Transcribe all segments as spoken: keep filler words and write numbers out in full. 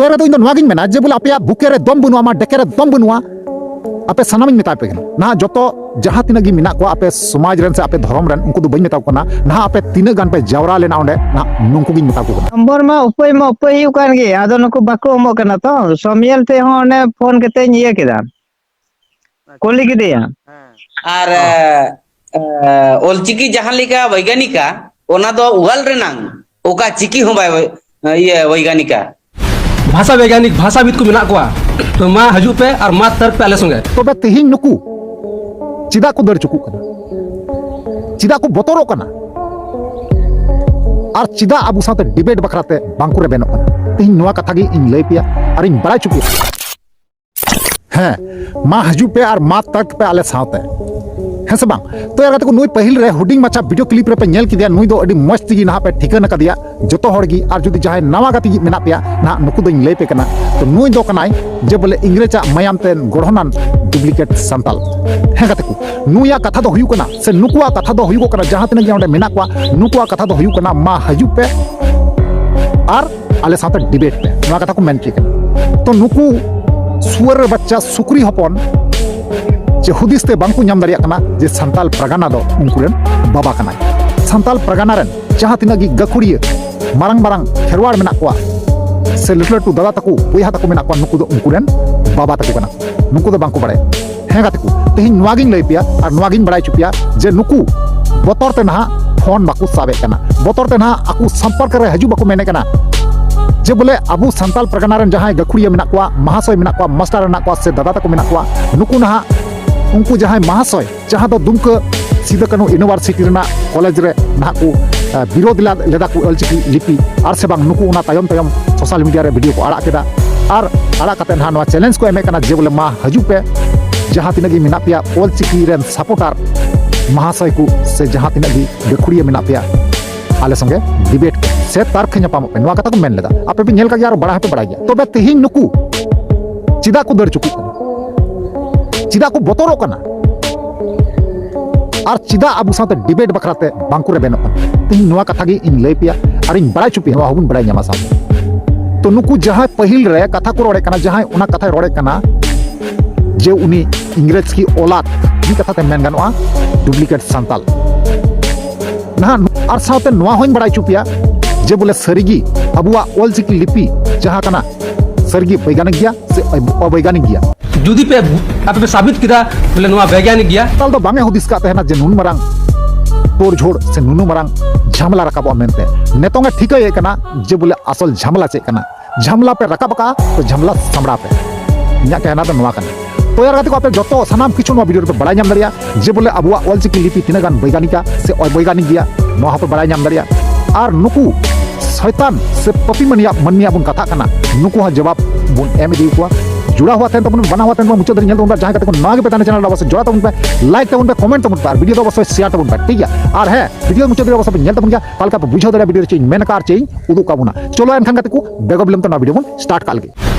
ᱨᱮᱫᱚ ᱤᱧ ᱫᱚ ᱱᱚᱣᱟ ᱜᱤᱧ ᱢᱮᱱᱟ ᱡᱮ ᱵᱚᱞᱮ ᱟᱯᱮᱭᱟᱜ ᱵᱩᱠᱮ ᱨᱮ ᱫᱚᱢ ᱵᱟᱹᱱᱩᱜᱼᱟ, ᱟᱢᱟᱜ ᱰᱮᱠᱮ ᱨᱮ ᱫᱚᱢ ᱵᱟᱹᱱᱩᱜᱼᱟ᱾ ᱟᱯᱮ ᱥᱟᱱᱟᱢᱤᱧ ᱢᱮᱛᱟ ᱯᱮ ᱠᱟᱱᱟ, ᱱᱟᱦᱟᱜ ᱡᱚᱛᱚ ᱡᱟᱦᱟᱸ ᱛᱤᱱᱟᱹᱜ ᱜᱮ ᱢᱮᱱᱟᱜ ᱠᱚᱣᱟ ᱟᱯᱮ ᱥᱚᱢᱟᱡᱽ ᱨᱮᱱ ᱥᱮ ᱟᱯᱮ ᱫᱷᱚᱨᱚᱢ ᱨᱮᱱ, ᱩᱱᱠᱩ ᱫᱚ ᱵᱟᱹᱧ ᱢᱮᱛᱟ ᱠᱚ ᱠᱟᱱᱟ, ᱱᱟᱦᱟᱜ ᱟᱯᱮ ᱛᱤᱱᱟᱹᱜ ᱜᱟᱱ ᱯᱮ ᱡᱟᱣᱨᱟ ᱞᱮᱱᱟ ᱚᱸᱰᱮ, ᱱᱟᱦᱟᱜ ᱱᱩᱠᱩ ᱜᱤᱧ ᱢᱮᱛᱟ ᱠᱚ ᱠᱟᱱᱟ᱾ ᱱᱚᱢᱵᱚᱨ ᱢᱟ ᱩᱯᱟᱹᱭ ᱢᱟ ᱩᱯᱟᱹᱭ ᱦᱩᱭᱩᱜ ᱠᱟᱱ ᱜᱮ, ᱟᱫᱚ ᱱᱩᱠᱩ ᱵᱟᱠᱚ ᱮᱢᱚᱜ ᱠᱟᱱᱟ ᱛᱚ᱾ ᱥᱚᱢᱤᱭᱮᱞ ᱴᱷᱮᱡ ᱦᱚᱸ ᱚᱱᱮ ᱯᱷᱳᱱ ᱠᱟᱛᱮᱧ ᱤᱭᱟᱹ ᱠᱮᱫᱟ, ᱠᱩᱞᱤ ᱠᱮᱫᱮᱭᱟ᱾ ᱟᱨ ᱚᱞᱪᱤᱠᱤ ᱡᱟᱦᱟᱸ ᱞᱮᱠᱟ ᱵᱳᱭᱜᱟᱱᱤᱠᱟ, ᱚᱱᱟ ᱫᱚ ᱣᱟᱨᱞᱰ ᱨᱮᱱᱟᱝ ᱚᱠᱟ ᱪᱤᱠᱤ ᱦᱚᱸ ᱵᱟᱭ ᱤᱭᱟᱹ ᱵᱳᱭᱜᱟᱱᱤᱠᱟ᱾ ᱵᱷᱟᱥᱟ ᱵᱳᱭᱜᱟᱱᱤᱠ, ᱵᱷᱟᱥᱟᱵᱤᱫ ᱠᱚ ᱢᱮᱱᱟᱜ ᱠᱚᱣᱟ, ᱛᱚ ᱢᱟ ᱦᱤᱡᱩᱜ ᱯᱮ ᱟᱨ ᱢᱟ ᱛᱟᱨᱠ ᱯᱮ ᱟᱞᱮ ᱥᱚᱸᱜᱮ᱾ ᱛᱚᱵᱮ ᱛᱮᱦᱮᱧ ᱱᱩᱠᱩ ᱪᱮᱫᱟᱜ ᱠᱚ ᱫᱟᱹᱲ ᱪᱩᱠᱩᱜ ᱠᱟᱱᱟ? ᱪᱮᱫᱟᱜ ᱠᱚ ᱵᱚᱛᱚᱨᱚᱜ ᱠᱟᱱᱟ? ᱟᱨ ᱪᱮᱫᱟᱜ ᱟᱵᱚ ᱥᱟᱶᱛᱮ ᱰᱤᱵᱮᱴ ᱵᱟᱠᱷᱨᱟ ᱛᱮ ᱵᱟᱝ ᱠᱚ ᱨᱮᱵᱮᱱᱚᱜ ᱠᱟᱱᱟ? ᱛᱮᱦᱮᱧ ᱱᱚᱣᱟ ᱠᱟᱛᱷᱟ ᱜᱮ ᱤᱧ ᱞᱟᱹᱭ ᱯᱮᱭᱟ ᱟᱨᱤᱧ ᱵᱟᱲᱟᱭ ᱦᱚᱪᱚ ᱯᱮᱭᱟ᱾ ᱦᱮᱸ, ᱢᱟ ᱦᱤᱡᱩᱜ ᱯᱮ ᱟᱨ ᱢᱟ ᱛᱟᱨᱠ ᱯᱮ ᱟᱞᱮ ᱥᱟᱶᱛᱮ, ᱦᱮᱸ ᱥᱮ ᱵᱟᱝ? ᱛᱚ ᱭᱟᱨ ᱜᱟᱛᱮ ᱠᱚ, ᱱᱩᱭ ᱯᱟᱹᱦᱤᱞ ᱨᱮ ᱦᱩᱰᱤᱧ ᱢᱟᱪᱷᱟ ᱵᱷᱤᱰᱤᱭᱳ ᱠᱞᱤᱯ ᱨᱮᱯᱮ ᱧᱮᱞ ᱠᱮᱫᱮᱭᱟ, ᱱᱩᱭ ᱫᱚ ᱟᱹᱰᱤ ᱢᱚᱡᱽ ᱛᱮᱜᱮ ᱱᱟᱦᱟᱜ ᱯᱮ ᱴᱷᱤᱠᱟᱹᱱ ᱟᱠᱟᱫᱮᱭᱟ ᱡᱚᱛᱚ ᱦᱚᱲ ᱜᱮ᱾ ᱟᱨ ᱡᱩᱫᱤ ᱡᱟᱦᱟᱸᱭ ᱱᱟᱣᱟ ᱜᱟᱛᱮ ᱜᱮ ᱢᱮᱱᱟᱜ ᱯᱮᱭᱟ, ᱱᱟᱦᱟᱜ ᱱᱩᱠᱩ ᱫᱚᱧ ᱞᱟᱹᱭ ᱯᱮ ᱠᱟᱱᱟ᱾ ᱛᱚ ᱱᱩᱭ ᱫᱚ ᱠᱟᱱᱟᱭ ᱡᱮ ᱵᱚᱞᱮ ᱤᱝᱨᱮᱡᱽ ᱟᱜ ᱢᱟᱭᱟᱢ ᱛᱮ ᱜᱚᱲᱦᱚᱱᱟᱱ ᱰᱩᱯᱞᱤᱠᱮᱴ ᱥᱟᱱᱛᱟᱞ᱾ ᱦᱮᱸ ᱜᱟᱛᱮ ᱠᱚ, ᱱᱩᱭᱟᱜ ᱠᱟᱛᱷᱟ ᱫᱚ ᱦᱩᱭᱩᱜ ᱠᱟᱱᱟ, ᱥᱮ ᱱᱩᱠᱩᱣᱟᱜ ᱠᱟᱛᱷᱟ ᱫᱚ ᱦᱩᱭᱩᱜᱚᱜ ᱠᱟᱱᱟ, ᱡᱟᱦᱟᱸ ᱛᱤᱱᱟᱹᱜ ᱜᱮ ᱚᱸᱰᱮ ᱢᱮᱱᱟᱜ ᱠᱚᱣᱟ, ᱱᱩᱠᱩᱣᱟᱜ ᱠᱟᱛᱷᱟ ᱫᱚ ᱦᱩᱭᱩᱜ ᱠᱟᱱᱟ, ᱢᱟ ᱦᱤᱡᱩᱜ ᱯᱮ ᱟᱨ ᱟᱞᱮ ᱥᱟᱶᱛᱮ ᱰᱤᱵᱮᱴ ᱯᱮ, ᱱᱚᱣᱟ ᱠᱟᱛᱷᱟ ᱠᱚ ᱢᱮᱱ ᱦᱚᱪᱚᱭ ᱠᱟᱱᱟ᱾ ᱛᱚ ᱱᱩᱠᱩ ᱥᱩᱣᱟᱹᱨ ᱵᱟᱪᱪᱟ ᱥᱩᱠᱨᱤ ᱦᱚᱯᱚᱱ ᱡᱮ ᱦᱩᱫᱤᱥ ᱛᱮ ᱵᱟᱝᱠᱚ ᱧᱟᱢ ᱫᱟᱲᱮᱭᱟᱜ ᱠᱟᱱᱟ ᱡᱮ ᱥᱟᱱᱛᱟᱞ ᱯᱟᱨᱜᱟᱱᱟ ᱫᱚ ᱩᱱᱠᱩ ᱨᱮᱱ ᱵᱟᱵᱟ ᱠᱟᱱᱟᱭ᱾ ᱥᱟᱱᱛᱟᱞ ᱯᱟᱨᱜᱟᱱᱟ ᱨᱮᱱ ᱡᱟᱦᱟᱸ ᱛᱤᱱᱟᱹᱜ ᱜᱮ ᱜᱟᱹᱠᱷᱩᱲᱤᱭᱟᱹ ᱢᱟᱨᱟᱝ ᱢᱟᱨᱟᱝ ᱠᱷᱮᱨᱣᱟᱲ ᱢᱮᱱᱟᱜ ᱠᱚᱣᱟ, ᱥᱮ ᱞᱟᱹᱴᱩ ᱞᱟᱹᱴᱩ ᱫᱟᱫᱟ ᱛᱟᱠᱚ, ᱵᱚᱭᱦᱟ ᱛᱟᱠᱚ ᱢᱮᱱᱟᱜ ᱠᱚᱣᱟ, ᱱᱩᱠᱩ ᱫᱚ ᱩᱱᱠᱩ ᱨᱮᱱ ᱵᱟᱵᱟ ᱛᱟᱠᱚ ᱠᱟᱱᱟ᱾ ᱱᱩᱠᱩ ᱫᱚ ᱵᱟᱝᱠᱚ ᱵᱟᱲᱟᱭᱟ᱾ ᱦᱮᱸ ᱜᱟᱛᱮ ᱠᱚ, ᱛᱮᱦᱮᱧ ᱱᱚᱣᱟ ᱜᱤᱧ ᱞᱟᱹᱭ ᱯᱮᱭᱟ ᱟᱨ ᱱᱚᱣᱟ ᱜᱤᱧ ᱵᱟᱲᱟᱭ ᱦᱚᱪᱚ ᱯᱮᱭᱟ ᱡᱮ ᱱᱩᱠᱩ ᱵᱚᱛᱚᱨ ᱛᱮ ᱱᱟᱦᱟᱜ ᱯᱷᱳᱱ ᱵᱟᱠᱚ ᱥᱟᱵᱮᱫ ᱠᱟᱱᱟ, ᱵᱚᱛᱚᱨ ᱛᱮ ᱱᱟᱦᱟᱜ ᱟᱠᱚ ᱥᱚᱢᱯᱚᱨᱠ ᱨᱮ ᱦᱤᱡᱩᱜ ᱵᱟᱠᱚ ᱢᱮᱱᱮᱫ ᱠᱟᱱᱟ᱾ ᱡᱮ ᱵᱚᱞᱮ ᱟᱵᱚ ᱥᱟᱱᱛᱟᱞ ᱯᱟᱨᱜᱟᱱᱟ ᱨᱮᱱ ᱡᱟᱦᱟᱸᱭ ᱜᱟᱹᱠᱷᱩᱲᱤᱭᱟᱹ ᱢᱮᱱᱟᱜ ᱠᱚᱣᱟ, ᱢᱟᱦᱟᱥᱚᱭ ᱢᱮᱱᱟᱜ ᱠᱚᱣᱟ, ᱢᱟᱥᱴᱟᱨ ᱢᱮᱱᱟᱜ ᱠᱚᱣᱟ, ᱥᱮ ᱫᱟᱫᱟ ᱛᱟᱠᱚ ᱢᱮᱱᱟᱜ ᱠᱚᱣᱟ, ᱱᱩᱠᱩ ᱱᱟᱦᱟᱜ ᱩᱱᱠᱩ ᱡᱟᱦᱟᱸᱭ ᱢᱟᱦᱟᱥᱚᱭ, ᱡᱟᱦᱟᱸ ᱫᱚ ᱫᱩᱢᱠᱟᱹ ᱥᱤᱫᱩ ᱠᱟᱹᱱᱦᱩ ᱤᱭᱩᱱᱤᱵᱷᱟᱨᱥᱤᱴᱤ ᱨᱮᱱᱟᱜ ᱠᱚᱞᱮᱡᱽ ᱨᱮ ᱱᱟᱦᱟᱜ ᱠᱚ, ᱟᱸ, ᱵᱤᱨᱳᱫᱷ ᱞᱮᱫ, ᱞᱮᱫᱟ ᱠᱚ ᱚᱞᱪᱤᱠᱤ ᱞᱤᱯᱤ, ᱟᱨ ᱥᱮ ᱵᱟᱝ ᱱᱩᱠᱩ ᱚᱱᱟ ᱛᱟᱭᱚᱢ ᱛᱟᱭᱚᱢ ᱥᱳᱥᱟᱞ ᱢᱤᱰᱤᱭᱟ ᱨᱮ ᱵᱷᱤᱰᱤᱭᱳ ᱠᱚ ᱟᱲᱟᱜ ᱠᱮᱫᱟ᱾ ᱟᱨ ᱟᱲᱟᱜ ᱠᱟᱛᱮ ᱱᱟᱦᱟᱜ ᱱᱚᱣᱟ ᱪᱮᱞᱮᱧᱡᱽ ᱠᱚ ᱮᱢᱮᱫ ᱠᱟᱱᱟ ᱡᱮ ᱵᱚᱞᱮ ᱢᱟ ᱦᱤᱡᱩᱜ ᱯᱮ, ᱡᱟᱦᱟᱸ ᱛᱤᱱᱟᱹᱜ ᱜᱮ ᱢᱮᱱᱟᱜ ᱯᱮᱭᱟ ᱚᱞᱪᱤᱠᱤ ᱨᱮᱱ ᱥᱟᱯᱳᱨᱴᱟᱨ ᱢᱟᱦᱟᱥᱚᱭ ᱠᱚ ᱥᱮ ᱡᱟᱦᱟᱸ ᱛᱤᱱᱟᱹᱜ ᱜᱮ ᱜᱟᱹᱠᱷᱩᱲᱤᱭᱟᱹ ᱢᱮᱱᱟᱜ ᱯᱮᱭᱟ, ᱟᱞᱮ ᱥᱚᱸᱜᱮ ᱰᱤᱵᱮᱴ ᱥᱮ ᱛᱟᱨᱠ ᱧᱟᱯᱟᱢᱚᱜ ᱯᱮ, ᱱᱚᱣᱟ ᱠᱟᱛᱷᱟ ᱠᱚ ᱢᱮᱱ ᱞᱮᱫᱟ᱾ ᱟᱯᱮ ᱯᱮ ᱧᱮᱞ ᱠᱟᱜ ᱜᱮᱭᱟ ᱟᱨ ᱵᱟᱲᱟᱭ ᱦᱚᱸᱯᱮ ᱵᱟᱲᱟᱭ ᱜᱮᱭᱟ᱾ ᱛᱚᱵᱮ ᱛᱮᱦᱮᱧ ᱱᱩᱠᱩ ᱪᱮᱫᱟᱜ ᱠᱚ ᱫᱟᱹᱲ ᱪᱩᱠᱩᱜ ᱠᱟᱱᱟ? ᱪᱮᱫᱟᱜ ᱠᱚ ᱵᱚᱛᱚᱨᱚᱜ ᱠᱟᱱᱟ? ᱟᱨ ᱪᱮᱫᱟᱜ ᱟᱵᱚ ᱥᱟᱶᱛᱮ ᱰᱤᱵᱮᱴ ᱵᱟᱠᱷᱨᱟ ᱛᱮ ᱵᱟᱝ ᱠᱚ ᱨᱮᱵᱮᱱᱚᱜ ᱠᱟᱱᱟ? ᱛᱮᱦᱮᱧ ᱱᱚᱣᱟ ᱠᱟᱛᱷᱟ ᱜᱮ ᱤᱧ ᱞᱟᱹᱭ ᱯᱮᱭᱟ ᱟᱨᱤᱧ ᱵᱟᱲᱟᱭ ᱦᱚᱪᱚ ᱯᱮᱭᱟ, ᱱᱚᱣᱟ ᱦᱚᱸᱵᱚᱱ ᱵᱟᱲᱟᱭ ᱧᱟᱢᱟ ᱥᱟᱶᱛᱮ᱾ ᱛᱚ ᱱᱩᱠᱩ ᱡᱟᱦᱟᱸᱭ ᱯᱟᱹᱦᱤᱞ ᱨᱮ ᱠᱟᱛᱷᱟ ᱠᱚ ᱨᱚᱲᱮᱫ ᱠᱟᱱᱟ, ᱡᱟᱦᱟᱸᱭ ᱚᱱᱟ ᱠᱟᱛᱷᱟᱭ ᱨᱚᱲᱮᱫ ᱠᱟᱱᱟ ᱡᱮ ᱩᱱᱤ ᱤᱝᱨᱮᱡᱽ ᱠᱤ ᱚᱞᱟᱫ, ᱢᱤᱫ ᱠᱟᱛᱷᱟ ᱛᱮ ᱢᱮᱱ ᱜᱟᱱᱚᱜᱼᱟ, ᱰᱩᱯᱞᱤᱠᱮᱴ ᱥᱟᱱᱛᱟᱞ᱾ ᱱᱟᱦᱟᱜ ᱟᱨ ᱥᱟᱶᱛᱮ ᱱᱚᱣᱟ ᱦᱚᱸᱧ ᱵᱟᱲᱟᱭ ᱦᱚᱪᱚ ᱯᱮᱭᱟ ᱡᱮ ᱵᱚᱞᱮ ᱥᱟᱹᱨᱤᱜᱮ ᱟᱵᱚᱣᱟᱜ ᱚᱞᱪᱤᱠᱤ ᱞᱤᱯᱤ ᱡᱟᱦᱟᱸ ᱠᱟᱱᱟ, ᱥᱟᱹᱨᱤᱜᱮ ᱵᱳᱭᱜᱟᱱᱤᱠ ᱜᱮᱭᱟ ᱥᱮ ᱚᱵᱳᱭᱜᱟᱱᱤᱠ ᱜᱮᱭᱟ? ᱡᱩᱫᱤ ᱯᱮ, ᱟᱯᱮ ᱯᱮ ᱥᱟᱵᱤᱛ ᱠᱮᱫᱟ ᱵᱚᱞᱮ ᱱᱚᱣᱟ ᱵᱳᱭᱜᱟᱱᱤᱠ ᱜᱮᱭᱟ᱾ ᱥᱟᱱᱛᱟᱞ ᱫᱚ ᱵᱟᱝ ᱮ ᱦᱩᱫᱤᱥ ᱠᱟᱜ ᱛᱟᱦᱮᱱᱟ ᱡᱮ ᱱᱩᱱ ᱢᱟᱨᱟᱝ ᱛᱳᱲ ᱡᱷᱳᱲ ᱥᱮ ᱱᱩᱱᱩ ᱢᱟᱨᱟᱝ ᱡᱷᱟᱢᱮᱞᱟ ᱨᱟᱠᱟᱵᱚᱜᱼᱟ ᱢᱮᱱᱛᱮ᱾ ᱱᱤᱛᱚᱝ ᱮ ᱴᱷᱤᱠᱟᱹᱭᱮᱫ ᱠᱟᱱᱟ ᱡᱮ ᱵᱚᱞᱮ ᱟᱥᱚᱞ ᱡᱷᱟᱢᱮᱞᱟ ᱪᱮᱫ ᱠᱟᱱᱟ᱾ ᱡᱷᱟᱢᱮᱞᱟ ᱯᱮ ᱨᱟᱠᱟᱵ ᱟᱠᱟᱫᱼᱟ, ᱛᱚ ᱡᱷᱟᱢᱮᱞᱟ ᱥᱟᱢᱵᱲᱟᱣ ᱯᱮ᱾ ᱤᱧᱟᱹᱜ ᱠᱟᱛᱷᱟ ᱫᱚ ᱱᱚᱣᱟ ᱠᱟᱱᱟ᱾ ᱛᱚ ᱭᱟᱨ ᱜᱟᱛᱮ ᱠᱚ, ᱟᱯᱮ ᱡᱚᱛᱚ ᱥᱟᱱᱟᱢ ᱠᱤᱪᱷᱩ ᱱᱚᱣᱟ ᱵᱷᱤᱰᱤᱭᱳ ᱨᱮᱯᱮ ᱵᱟᱲᱟᱭ ᱧᱟᱢ ᱫᱟᱲᱮᱭᱟᱜᱼᱟ ᱡᱮ ᱵᱚᱞᱮ ᱟᱵᱚᱣᱟᱜ ᱚᱞᱪᱤᱠᱤ ᱞᱤᱯᱤ ᱛᱤᱱᱟᱹᱜ ᱜᱟᱱ ᱵᱳᱭᱜᱟᱱᱤᱠᱟ ᱥᱮ ᱚᱵᱳᱭᱜᱟᱱᱤᱠ ᱜᱮᱭᱟ, ᱱᱚᱣᱟ ᱦᱚᱸᱯᱮ ᱵᱟᱲᱟᱭ ᱧᱟᱢ ᱫᱟᱲᱮᱭᱟᱜᱼᱟ᱾ ᱟᱨ ᱱᱩᱠᱩ ᱥᱚᱭᱛᱟᱱ ᱥᱮ ᱯᱟᱯᱤ ᱢᱟᱹᱱᱢᱤᱭᱟᱜ, ᱢᱟᱹᱱᱢᱤᱭᱟᱜ ᱵᱚᱱ ᱠᱟᱛᱷᱟᱜ ᱠᱟᱱᱟ, ᱱᱩᱠᱩ ᱦᱚᱸ ᱡᱚᱵᱟᱵ ᱵᱚᱱ ᱮᱢ ᱤᱫᱤ ᱟᱠᱚᱣᱟ᱾ ᱡᱩᱲᱟᱣ ᱦᱩᱭ ᱛᱟᱦᱮᱱ ᱛᱟᱵᱚᱱ ᱯᱮ, ᱵᱟᱱᱟ ᱦᱩᱭ ᱛᱟᱦᱮᱱ ᱛᱟᱵᱚᱱ, ᱢᱩᱪᱟᱹᱫ ᱫᱷᱟᱹᱨᱤᱡ ᱧᱮᱞ ᱛᱟᱵᱚᱱ ᱯᱮ᱾ ᱟᱨ ᱡᱟᱦᱟᱸᱭ ᱜᱟᱛᱮ ᱠᱚ ᱱᱚᱣᱟ ᱜᱮ ᱯᱮ ᱛᱟᱦᱮᱱᱟ ᱪᱮᱱᱮᱞ ᱨᱮ, ᱚᱵᱚᱥᱥᱳᱭ ᱡᱚᱲᱟᱣ ᱛᱟᱵᱚᱱ ᱯᱮ, ᱞᱟᱭᱤᱠ ᱛᱟᱵᱚᱱ ᱯᱮ, ᱠᱚᱢᱮᱱᱴ ᱛᱟᱵᱚᱱ ᱯᱮ, ᱟᱨ ᱵᱷᱤᱰᱤᱭᱳ ᱫᱚ ᱚᱵᱚᱥᱥᱳᱭ ᱥᱮᱭᱟᱨ ᱛᱟᱵᱚᱱ ᱯᱮ, ᱴᱷᱤᱠ ᱜᱮᱭᱟ? ᱟᱨ ᱦᱮᱸ, ᱵᱷᱤᱰᱤᱭᱳ ᱢᱩᱪᱟᱹᱫ ᱨᱮ ᱚᱵᱚᱥᱥᱳᱭ ᱯᱮ ᱧᱮᱞ ᱛᱟᱵᱚᱱ ᱜᱮᱭᱟ, ᱚᱠᱟ ᱞᱮᱠᱟ ᱯᱮ ᱵᱩᱡᱷᱟᱹᱣ ᱫᱟᱲᱮᱭᱟᱜᱼᱟ ᱵᱷᱤᱰᱤᱭᱳ ᱨᱮ ᱪᱮᱫ ᱤᱧ ᱢᱮᱱ ᱟᱠᱟᱫ ᱟᱨ ᱪᱮᱫ ᱤᱧ ᱩᱫᱩᱜ ᱠᱟᱜ ᱵᱚᱱᱟ᱾ ᱪᱚᱞᱚ ᱮᱱᱠᱷᱟᱱ ᱜᱟᱛᱮ ᱠᱚ, ᱵᱮᱜᱚᱨ ᱵᱤᱞᱚᱢ ᱛᱮ ᱱᱚᱣᱟ ᱵᱷᱤᱰᱤᱭᱳ ᱵᱚᱱ ᱥᱴᱟᱨᱴ ᱠᱟᱜ ᱞᱮᱜᱮ᱾